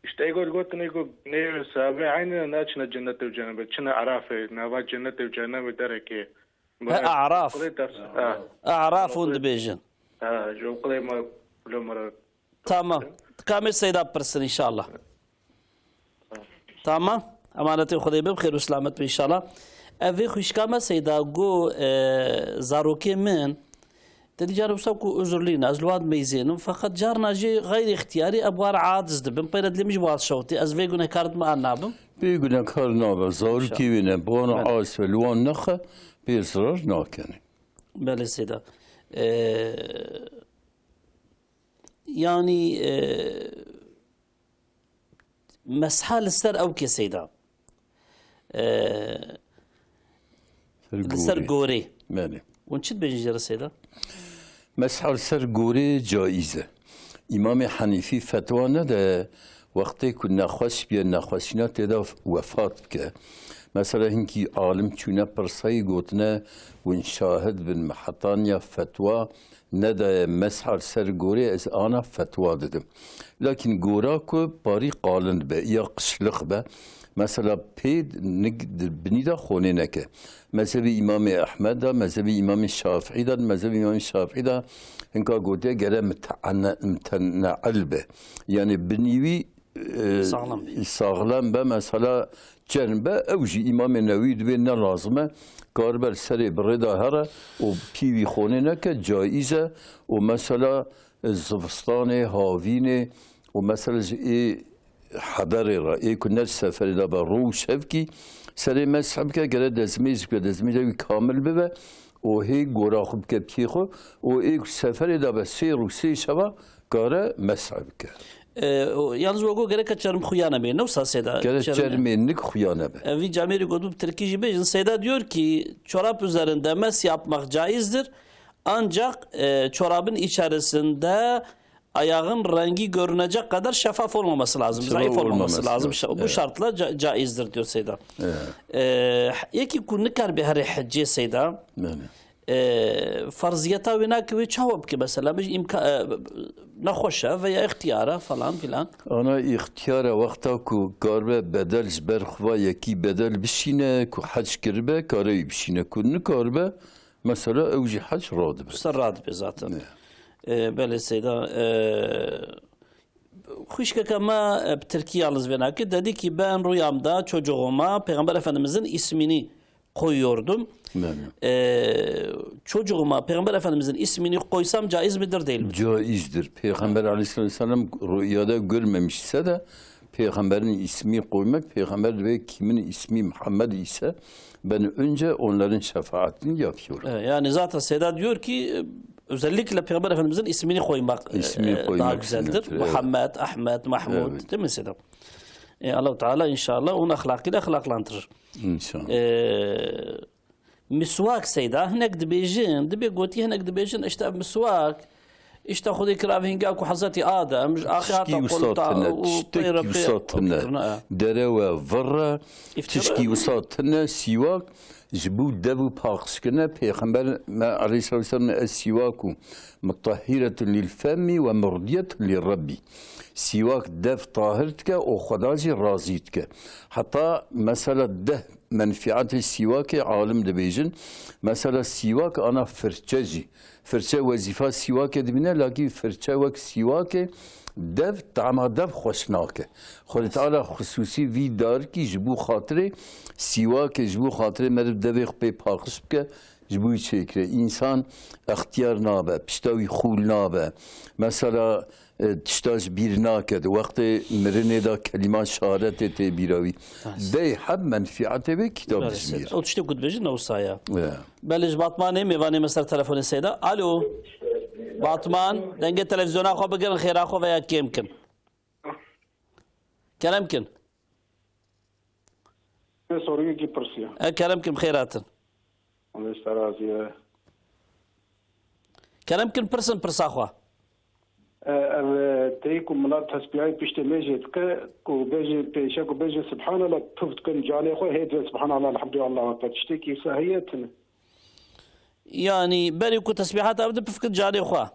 Îşte ê got, gotin ê got, nê sabe eynî naçine cennetê û cehennemê. Çine Arafê, nava cennetê û cehennemê derekê. He, Araf. Qulê ters-, ha. Araf hûn dibêjin. Ha, ji qulê me, lo me re. Tamam. Kamê Seyda pirsin inşallah. Tamam. Emanetê Xwedê be, bi xêr û selamet be inşallah. Ev vê xwişka me Seyda got, e, zarokê min, Te dî carê wisa ku uzurlî ne, ez li wan meyzênim, feqet carna jî xeyrî îxtiyarî em wan aciz dibin. Peyre dilê min jî wan şewitî, ez vê gunehkar dibim an nabim. Bê gunehkar nabe, zarokê wê ne, bi wan Belê. Aciz be, li wan nexe, pê zirar nakenê. Belê Seyda. Ee, yanî, ee, Mesha li ser ew keseyda. Ee, Ser li ser gorê. Gorê. Belê. Hûn çi dibêjin jê re Seyda? Mesha li ser gorê caiz e. Îmamê Henîfî fetwa nede wextê ku nexweş biye, nexweşîna tê de wefat bike. Mesela hinkî alim çûne pirsayî gotine hûn şahid bin, me heta niha fetwa nedaye mesha li ser gorê, ez ana fetwa didim. Lakin gora ku parî qalin be, ya qişlix be, mesela pê nik di binî de xonê neke. Mezhebî Îmamê Ehmed de, mezhebî Îmamê Şafîî de, mezhebî Îmamê Şafîî de hinka gotiye gere miteane-, miteneil be. Yani binî wî e, Saxlem be. Saxlem be, mesela çerm be, ew jî Îmamê Newî dibê ne lazim e, karibe li serê bi rê de here û pîvî xonê neke, caiz e û mesela, e, zivistanê, havînê û mesela ji ê hederê re, ê ku ne seferê de be, rû û şevkî serê mesh bike, gere dezmêj bike, dezmêja wî kamil bibe û hê gora xwe bike piyê xwe û ê ku seferê de be sê rû sê şeva kare mesh bike. E, o, yalnız wego gereke çerm xuya nebe. Ne wisa Seyda? Gere çermê nik xuya nebe. E, vî camêrî gotu bi tirkî jî bêjin. Seyda diyor ki, çorap üzerinde mesh yapmak caizdir. Ancak, e, çorabın içerisinde ayağın rengi görünecek kadar şeffaf olmaması lazım, zayıf olmaması lazım. Şe-, bu şartla ca-, caizdir diyor Seyda. Evet. E, yekî ku nikaribe herê hecê Seyda. Belê. E, ferziyeta wê nake wê çawa bike mesela? Bi îmka-, e, nexweş e veya îxtiyar e falan filan. Ana îxtiyar e wexta ku karibe bedel ji ber xwe yekî bedel bişîne, ku hec kiribe, kare wî bişîne. Ku nikaribe, mesela ew jî hec radibe. Ser radibe zaten. Ne. E, belê Seyda, e, Xwişkeke me, e, bi tirkî yalnız vê nake. Dedi ki, ben rüyamda çocuğuma Peygamber Efendimizin ismini koyuyordum. Belê. E, çocuğuma Peygamber Efendimizin ismini koysam caiz midir, değil midir? Caizdir. Peygamber aleyhissalatu vesselam rüyada görmemiş ise de Peygamberin ismi koymak, Peygamber dibe kimin ismi Muhammed ise ben önce onların şefaatini yapıyorum. E, yani zaten Seyda diyor ki, e, özellikle Peygamber Efendimizin ismini koymak, e, İsmini daha koymak güzeldir. Sünnettir, evet. Muhammed, Ahmet, Mahmud, evet, değil mi Seyda? E, Allahu Teala inşallah onun ahlakıyla ahlaklandırır. İnşallah. E, miswak Seyda, hinek dibêjin, dibê gotî hinek dibêjin, işte miswak, işte Xwedê kira vê hinga ku Hezretî Adem, ji axê hata qolta û peyre pê wisa tine. Derewe, virre, tişkî wisa tine, sîwak, ji bo dev û paqijkirine Pêxember me aleyhisselatu vesselam ne ez sîwak û mutahhiretun lil femmi ve murdiyetun lil Rabbi. Sîwak dev tahir dike û Xweda jî razî dike. Heta mesela deh menfiatê sîwakê alim dibêjin. Mesela sîwak ana firçe jî. Firçe wezîfa sîwakê dibîne, lakî firçe wek sîwakê dev, tama dev xweş nake. Xwedê Teala xisûsî vî darikî ji bo xatirê sîwakê, ji bo xatirê meriv devê xwe pê paqij bike, ji bo wî çêkire. Însan extiyar nabe, pişta wî xûl nabe. Mesela, e, tişta ji bîr nake. Di wextê mirinê de kelîma şeharetê tê bîra wî. Deh heb menfiatê vê kitab dijmîr. Ew tiştê ku dibêjin ne wisa ye. Ya. Belê, ji Batmanê mêvanê me ser telefonê Seyda. Alo. Batman, dengê televizyona xwe bigirin, xêra xwe veya kêm kin. Kerem kin. Ne soruyekî pirsiya. E, kerem kin, xêr hatin. Xwedê ji te razî be. Kerem kin, pirsin pirsa xwe. E, ev, e, teyî ku mila tesbîhayê piştê mêjê dike, ku bêjê, pêşe ku bêjê Subhanallah, puf dikin canê xwe, hê dibê Subhanallah, Elhamdulillah, Allahu Ekber. Tiştekî wisa heye tune? Yanî berê ku tesbîhata bidin puf dikin canê xwe.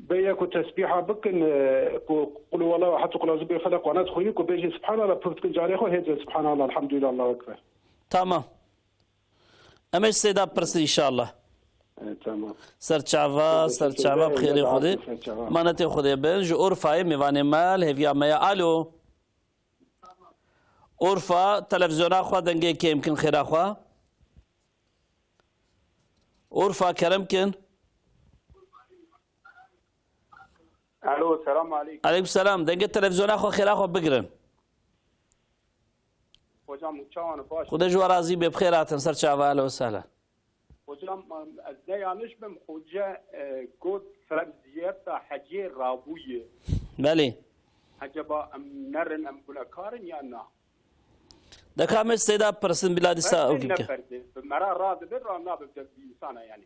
Bêya ku tesbîha bikin, e, ku Qul huwallahu ehad û Qul eûzû bi Felak û Nas dixwînin, ku bêjê Subhanallah, puf dikin canê xwe, hê dibê Subhanallah, Elhamdulillah, Allahu Ekber. Tamam. Em ê ji Seyda bipirsin înşallah. E, tamam. Ser çava, ser çava, bi xêrê Xwedê. Ser çava. Manetê Xwedê bin. Ji Urfayê mêvanê me li hêviya me ye. Alo. Urfa, televizyona xwe dengê kêm kin, xêra xwe. Urfa, kerem kin. Alo, selam aleykum. Aleykum selam. Dengê televizyona xwe, xêra xwe bigirin. Hocam, çawan baş. Xwedê ji we razî bê, bi xêr hatin ser çava, ehlen we sehlen. Hocam, ez ne yanlış bim, hoca, e, got, serem ziyareta hecê rabûye. Belê. Acaba em nerin, em gunekar in ya na? Deka me Seyda pirsin, bila dîsa ew kim ke. Bi me re radibin, ra nabe bi insana yani.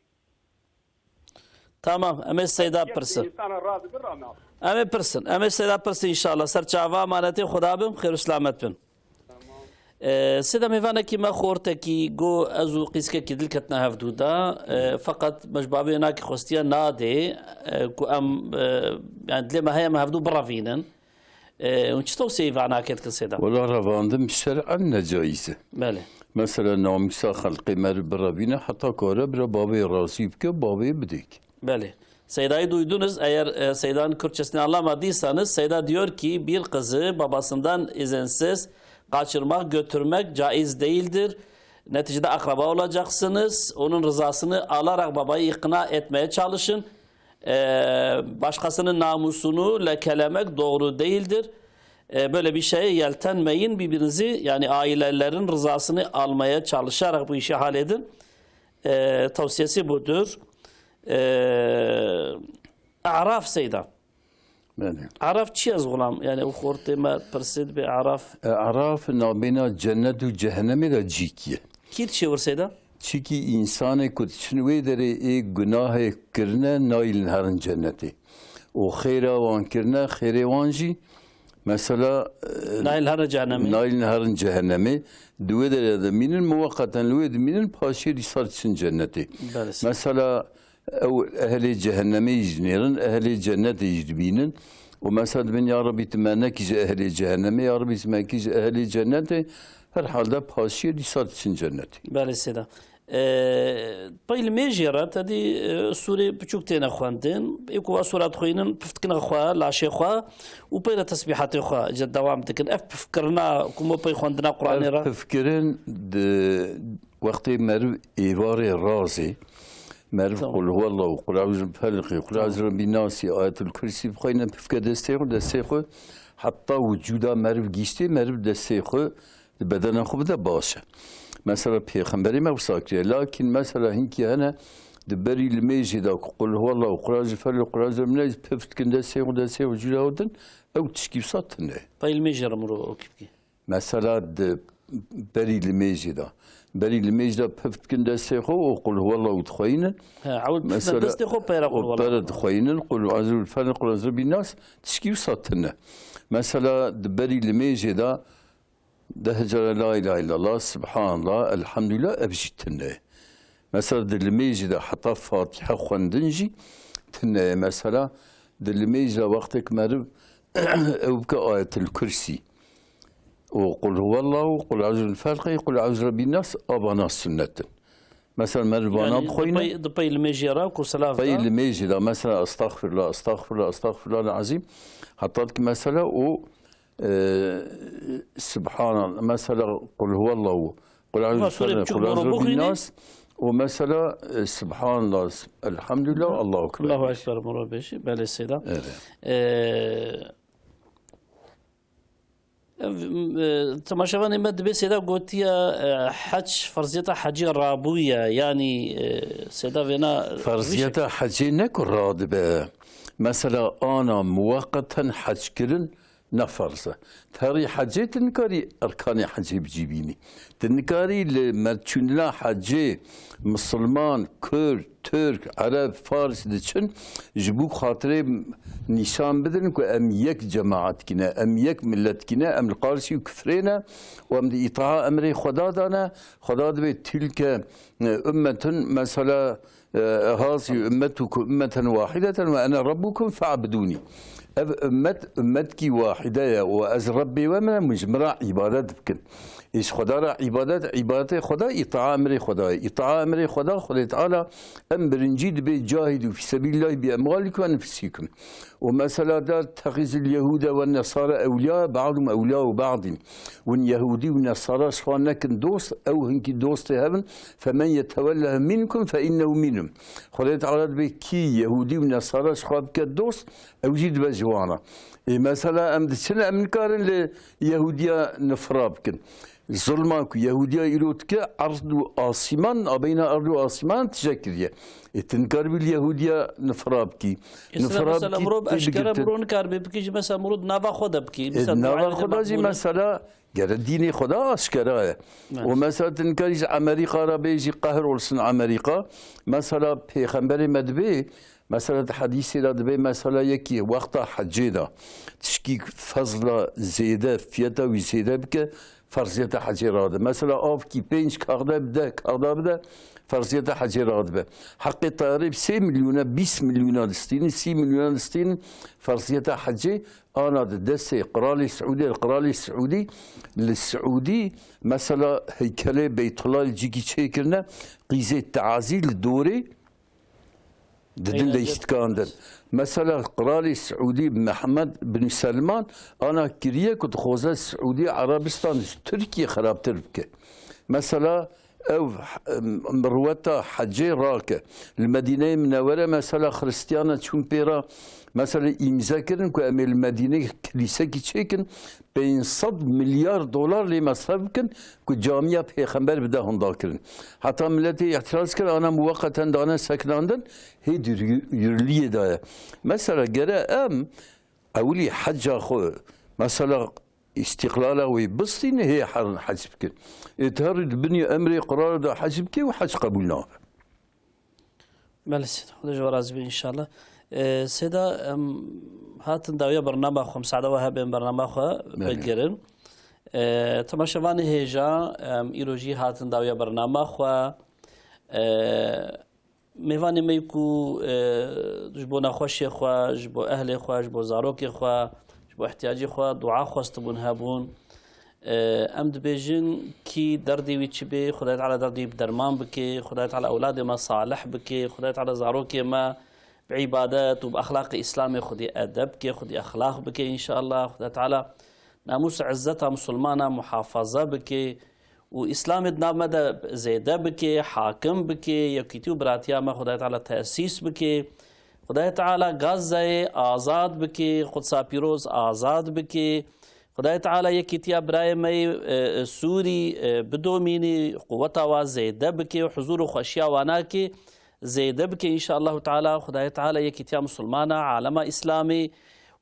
Tamam, em ê Seyda pirsin. Em ê pirsin. Em ê Seyda pirsin înşallah. Ser çava, emanetê Xweda bin, xêr û selamet bin. Tamam. Ee, Seyda, mêvanekî me xortekî got, ez û qîzkekî dil ketine hevdû de. Ee, feqet me ji bavê nakî xwestiye nadê, ee, ku em, ee, yani dilê me heye em hevdû birevînin. E, hûn çi tewsiyeyê vana kê dikin Seyda? Wela revandin şer'en necaiz e. Belê. Mesela namûsa xelkê meriv birevîne heta kare bira bavê razî bike, bavê bidêk. Belê. Seyda'yı duydunuz. Eğer, e, Seyda'nın Kürtçesini anlamadıysanız, Seyda diyor ki, bir kızı babasından izinsiz kaçırmak, götürmek caiz değildir. Neticede akraba olacaksınız. Onun rızasını alarak babayı ikna etmeye çalışın. Ee, başkasının namusunu lekelemek doğru değildir. Ee, böyle bir şeye yeltenmeyin. Birbirinizi, yani ailelerin rızasını almaya çalışarak bu işi halledin. Ee, tavsiyesi budur. Ee, Araf Seyda. Belê. Araf çi ye, ez xulam? Yani, ew xortê me pirsê dibe Araf. E, Araf nabêna cennet û cehennemê de cîkî ye. Kî diçe wir Seyda? Çikî însanê ku diçin wê derê ê gunahê kirine nayîlin herin cennetê. Û xêra wan kirine, xêrê wan jî, mesela, e, nayîlin herin cehennemê. Nayîlin herin cehennemê. Di wê derê de mînin, muweqeten li wê dimînin, paşê dîsa diçin cennetê. Belê. Mesela, ew ehlê cehennemê jî dinêrin, ehlê cennetê jî dibînin. Û mesela dibin, ya Rebî, tu me nekî ji ehlê cehennemê, ya Rebî, tu me kî ji ehlê cennetê, her halde paşiyê dîsa diçin cennetê. Belê Seyda. Ee, pey li mêjê re tedî, e, sûrê piçûk têne xwendin. Ê ku va sûra dixwînin, pif dikine xwe, laşê xwe û pey re tesbîhatê xwe ji dewam dikin. Ev pifkirina ku me pey xwendina Qur'anê re? Ev pifkirin di Wextê meriv êvarê razê, meriv Tamam. Qul huwallahu, Qul eûzû bi felqî, Qul eûzû Tamam. Rebbî nasî, Ayetul Kursî bixweyne, pifke destê xwe, destê xwe, heta wicûda meriv gîştê, meriv destê xwe di bedena xwe bide baş e. Mesela Pêxemberê me wisa kiriye. Lakin mesela hinkî hene di berî limêjê de ku Qul huwallahu, Qul eûzû bi felqî, Qul eûzû Rebbî nas, pif dikin destê xwe, destê xwe wicûda xwe din, ew tişkî wisa tune. Pey limêjê re mirov ew kî bikî. Mesela di berî limêjê de. Berî limêj de pif dikin destê xwe û Qul huwallahu dixweynin. He, ew dixweynin destê xwe, peyra Qul huwallahu. Peyra dixweynin, Qul eûzû bi felqî, Qul eûzû bi nas, tişkî wisa tune. Mesela di berî limêjê de deh cara la ilahe illallah, Subhanallah, Elhamdülillah, ev jî tune. Mesela di limêjê de heta Fatiha xwendin jî tune ye. Mesela di limêj de wextek meriv ew bike Ayetul Kursî. û Qul huwallahu, Qul eûzû bi felqî, Qul eûzû bi rebbîn nas, a vana sunnet in. Mesela meriv vana Yani, bixweyne. Di pey, di pey limêjê re ku silav Pey da. Limêjê de mesela estağfirullah, estağfirullah, estağfirullah azîm. Heta ki mesela o, e, Subhanallah, mesela Qul huwallahu, Qul eûzû bi felqî, Qul eûzû bi rebbîn nas. O mesela, e, Subhanallah, Elhamdülillah, Allahu Ekber. Allahu Ekber, muro beşi, belê Seyda. Evet. E, Ev, e, temaşevanê me dibê sêda gotiye, e, hec, ferziyeta hecê rabûye, yanî, e, sêda vêna Ferziyeta hecê ne ku radibe. Mesela ana muweqeten hec kirin ne ferz e. Terî hecê tu nikarî erkanê hecê bicîbînî. Tu nikarî li merçûnina hecê misilman, kurd, Tirk, Ereb, Faris diçin, ji bo xatirê nîşan bidin ku em yek cemaetkî ne, em yek milletkî ne, em li qarsî û kifrê ne û em di îtaa emrê Xweda de ne. Xweda dibê tilke, e, ummetun, mesela, e, hazi ummetukum ummeten wahideten ve ene rabbukum fe'budûnî. Ev ummet, ummetkî wahide ye û ez Rebbê we me, min ji min re îbadet bikin. Ê ji Xweda re îbadet, îbadetê Xweda, îtaa emrê Xweda ye. Îtaa emrê Xweda, Xwedê Teala em birincî dibê cahidû fî sebîlillahî bi emwalikum ve enfusikum. Û mesela de tettexizul yehude ve nesara ewliya, ba'dum ewliya û ba'din. Win yehudî û nesara ji xwe nekin dost, ew hinkî dostê hev in. Femen yetewellehum minkum fe innehu minhum. Xwedê Teala dibê kî yehudî û nesara ji xwe bike dost, ew jî dibe ji wan re. Ê mesela em diçin, em nikarin li Yehudiya nifra bikin. Zulma ku Yehudiya îro dike, erd û asîman, a beyna erd û asîman tije kiriye. Ê tu nikaribî li Yehudiya nifra bikî. Ê, sira Nifra mesela bikî, mirov tê eşkere bigirtin. Mirov nikaribe bikî jî, mesela mirov di nava xwe de bikî. Ê, Mesela nava muayene xwe de jî maqbûl e. Mesela gere dînê Xweda aşkera ye. Evet. Û mesela tu nikarî ji Amerîka re bêjî qehr olsun Amerîka. Mesela pêxemberê me dibê, mesela di hedîsê de dibê, mesela yekî wexta hecê de tişkî fezla zêde, fiyata wî zêde bike, ferziyeta hecê rade. Mesela avkî pênc kaxda bide, kaxda bide, ferziyeta hecê radibe. Heqê tayarê bi sê milyona, bîst milyona distînin, sî milyona distînin, ferziyeta hecê ana di destê Qralê Siûdê, Qralê Siûdî, li Siûdî mesela heykelê Beytullah li cîkî çêkirine, qîzê teazî li dorê didin Eyvallah. Leyîstikan din. Mesela Qralê Siûdî Mehmed bin Selman ana kiriye ku dixwaze Siûdî Erebistan ji Tirkiye xerabtir bike. Mesela ew, em, mirweta hecê rake. Li Medîneyê Minewere mesela Xiristiyana çûn pê re, mesela îmze kirin ku em ê li Medîneyê kilîsekî çêkin, pênc sed milyar dolar lê mesref bikin ku camiya pêxember bide hundakirin. Heta miletê îtiraz kir, ana muweqeten dane sekinandin, hê di yürürlüyê de ye. Mesela gere em ewilî heca xwe, mesela îstîqlala wê bistîne, hê herin hec bikin. Ê tu herî di binî emrê qirara de hec bikê û hec qebûl nabe. Belê Sêda, Xwedê ji we razî be înşallah. Ee, Sêda, em hatin dawiya bernama xwe, misade we hebe em bernama xwe Belê. Vegirin. Ee, temaşevanê hêja, em îro jî hatin dawiya bernama xwe. Ee, mêvanê me yî ku, ee, ji bo nexweşê xwe, ji bo ehlê xwe, ji bo zarokê xwe, ji bo ihtiyacê xwe dua xwestibûn hebûn. Em dibêjin kî derdê wî çi bê, Xwedayê Teala derdê wî bi derman bike, Xwedayê Teala ewladê me salih bike, Xwedayê Teala zarokê me bi îbadet û bi exlaqê Îslamê xwedî edeb bike, xwedî exlaq bike înşallah. Xwedayê Teala namûs û izzeta misilmana muhafaza bike û Îslamê di nav me de zêde bike, hakim bike, yekîtî û biratiya me Xwedayê Teala tesîs bike. Xwedayê Teala Gazze'yê azad bike, Qudsa Pîroz azad bike. Xwedayê Teala yekîtiya birayê me yê, e, e, Sûrî, e, bidomînî, quweta wa zêde bike û huzûr û xweşiya wana kê zêde bike înşallahu teala. Xwedayê Teala yekîtiya misilmana, alema Îslamê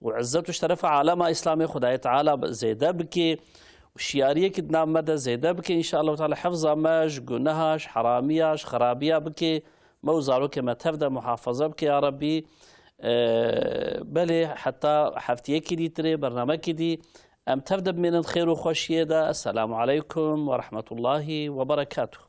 û izzet û şerefa alema Îslamê Xwedayê Teala bi-, zêde bike û şiyariyekî di nav me de zêde bike înşallahu teala. Hifza me ji guneha, ji heramiya, ji xerabiya bike. Me û zarokê me tev de muhafaza bike ya Rebbî. Ee, belê heta heftiyekî dî tirê, bernamekî dî em tev de bimênin xêr û xweşiyê de. Esselamu aleykum ve rahmetullahi ve berekatuh.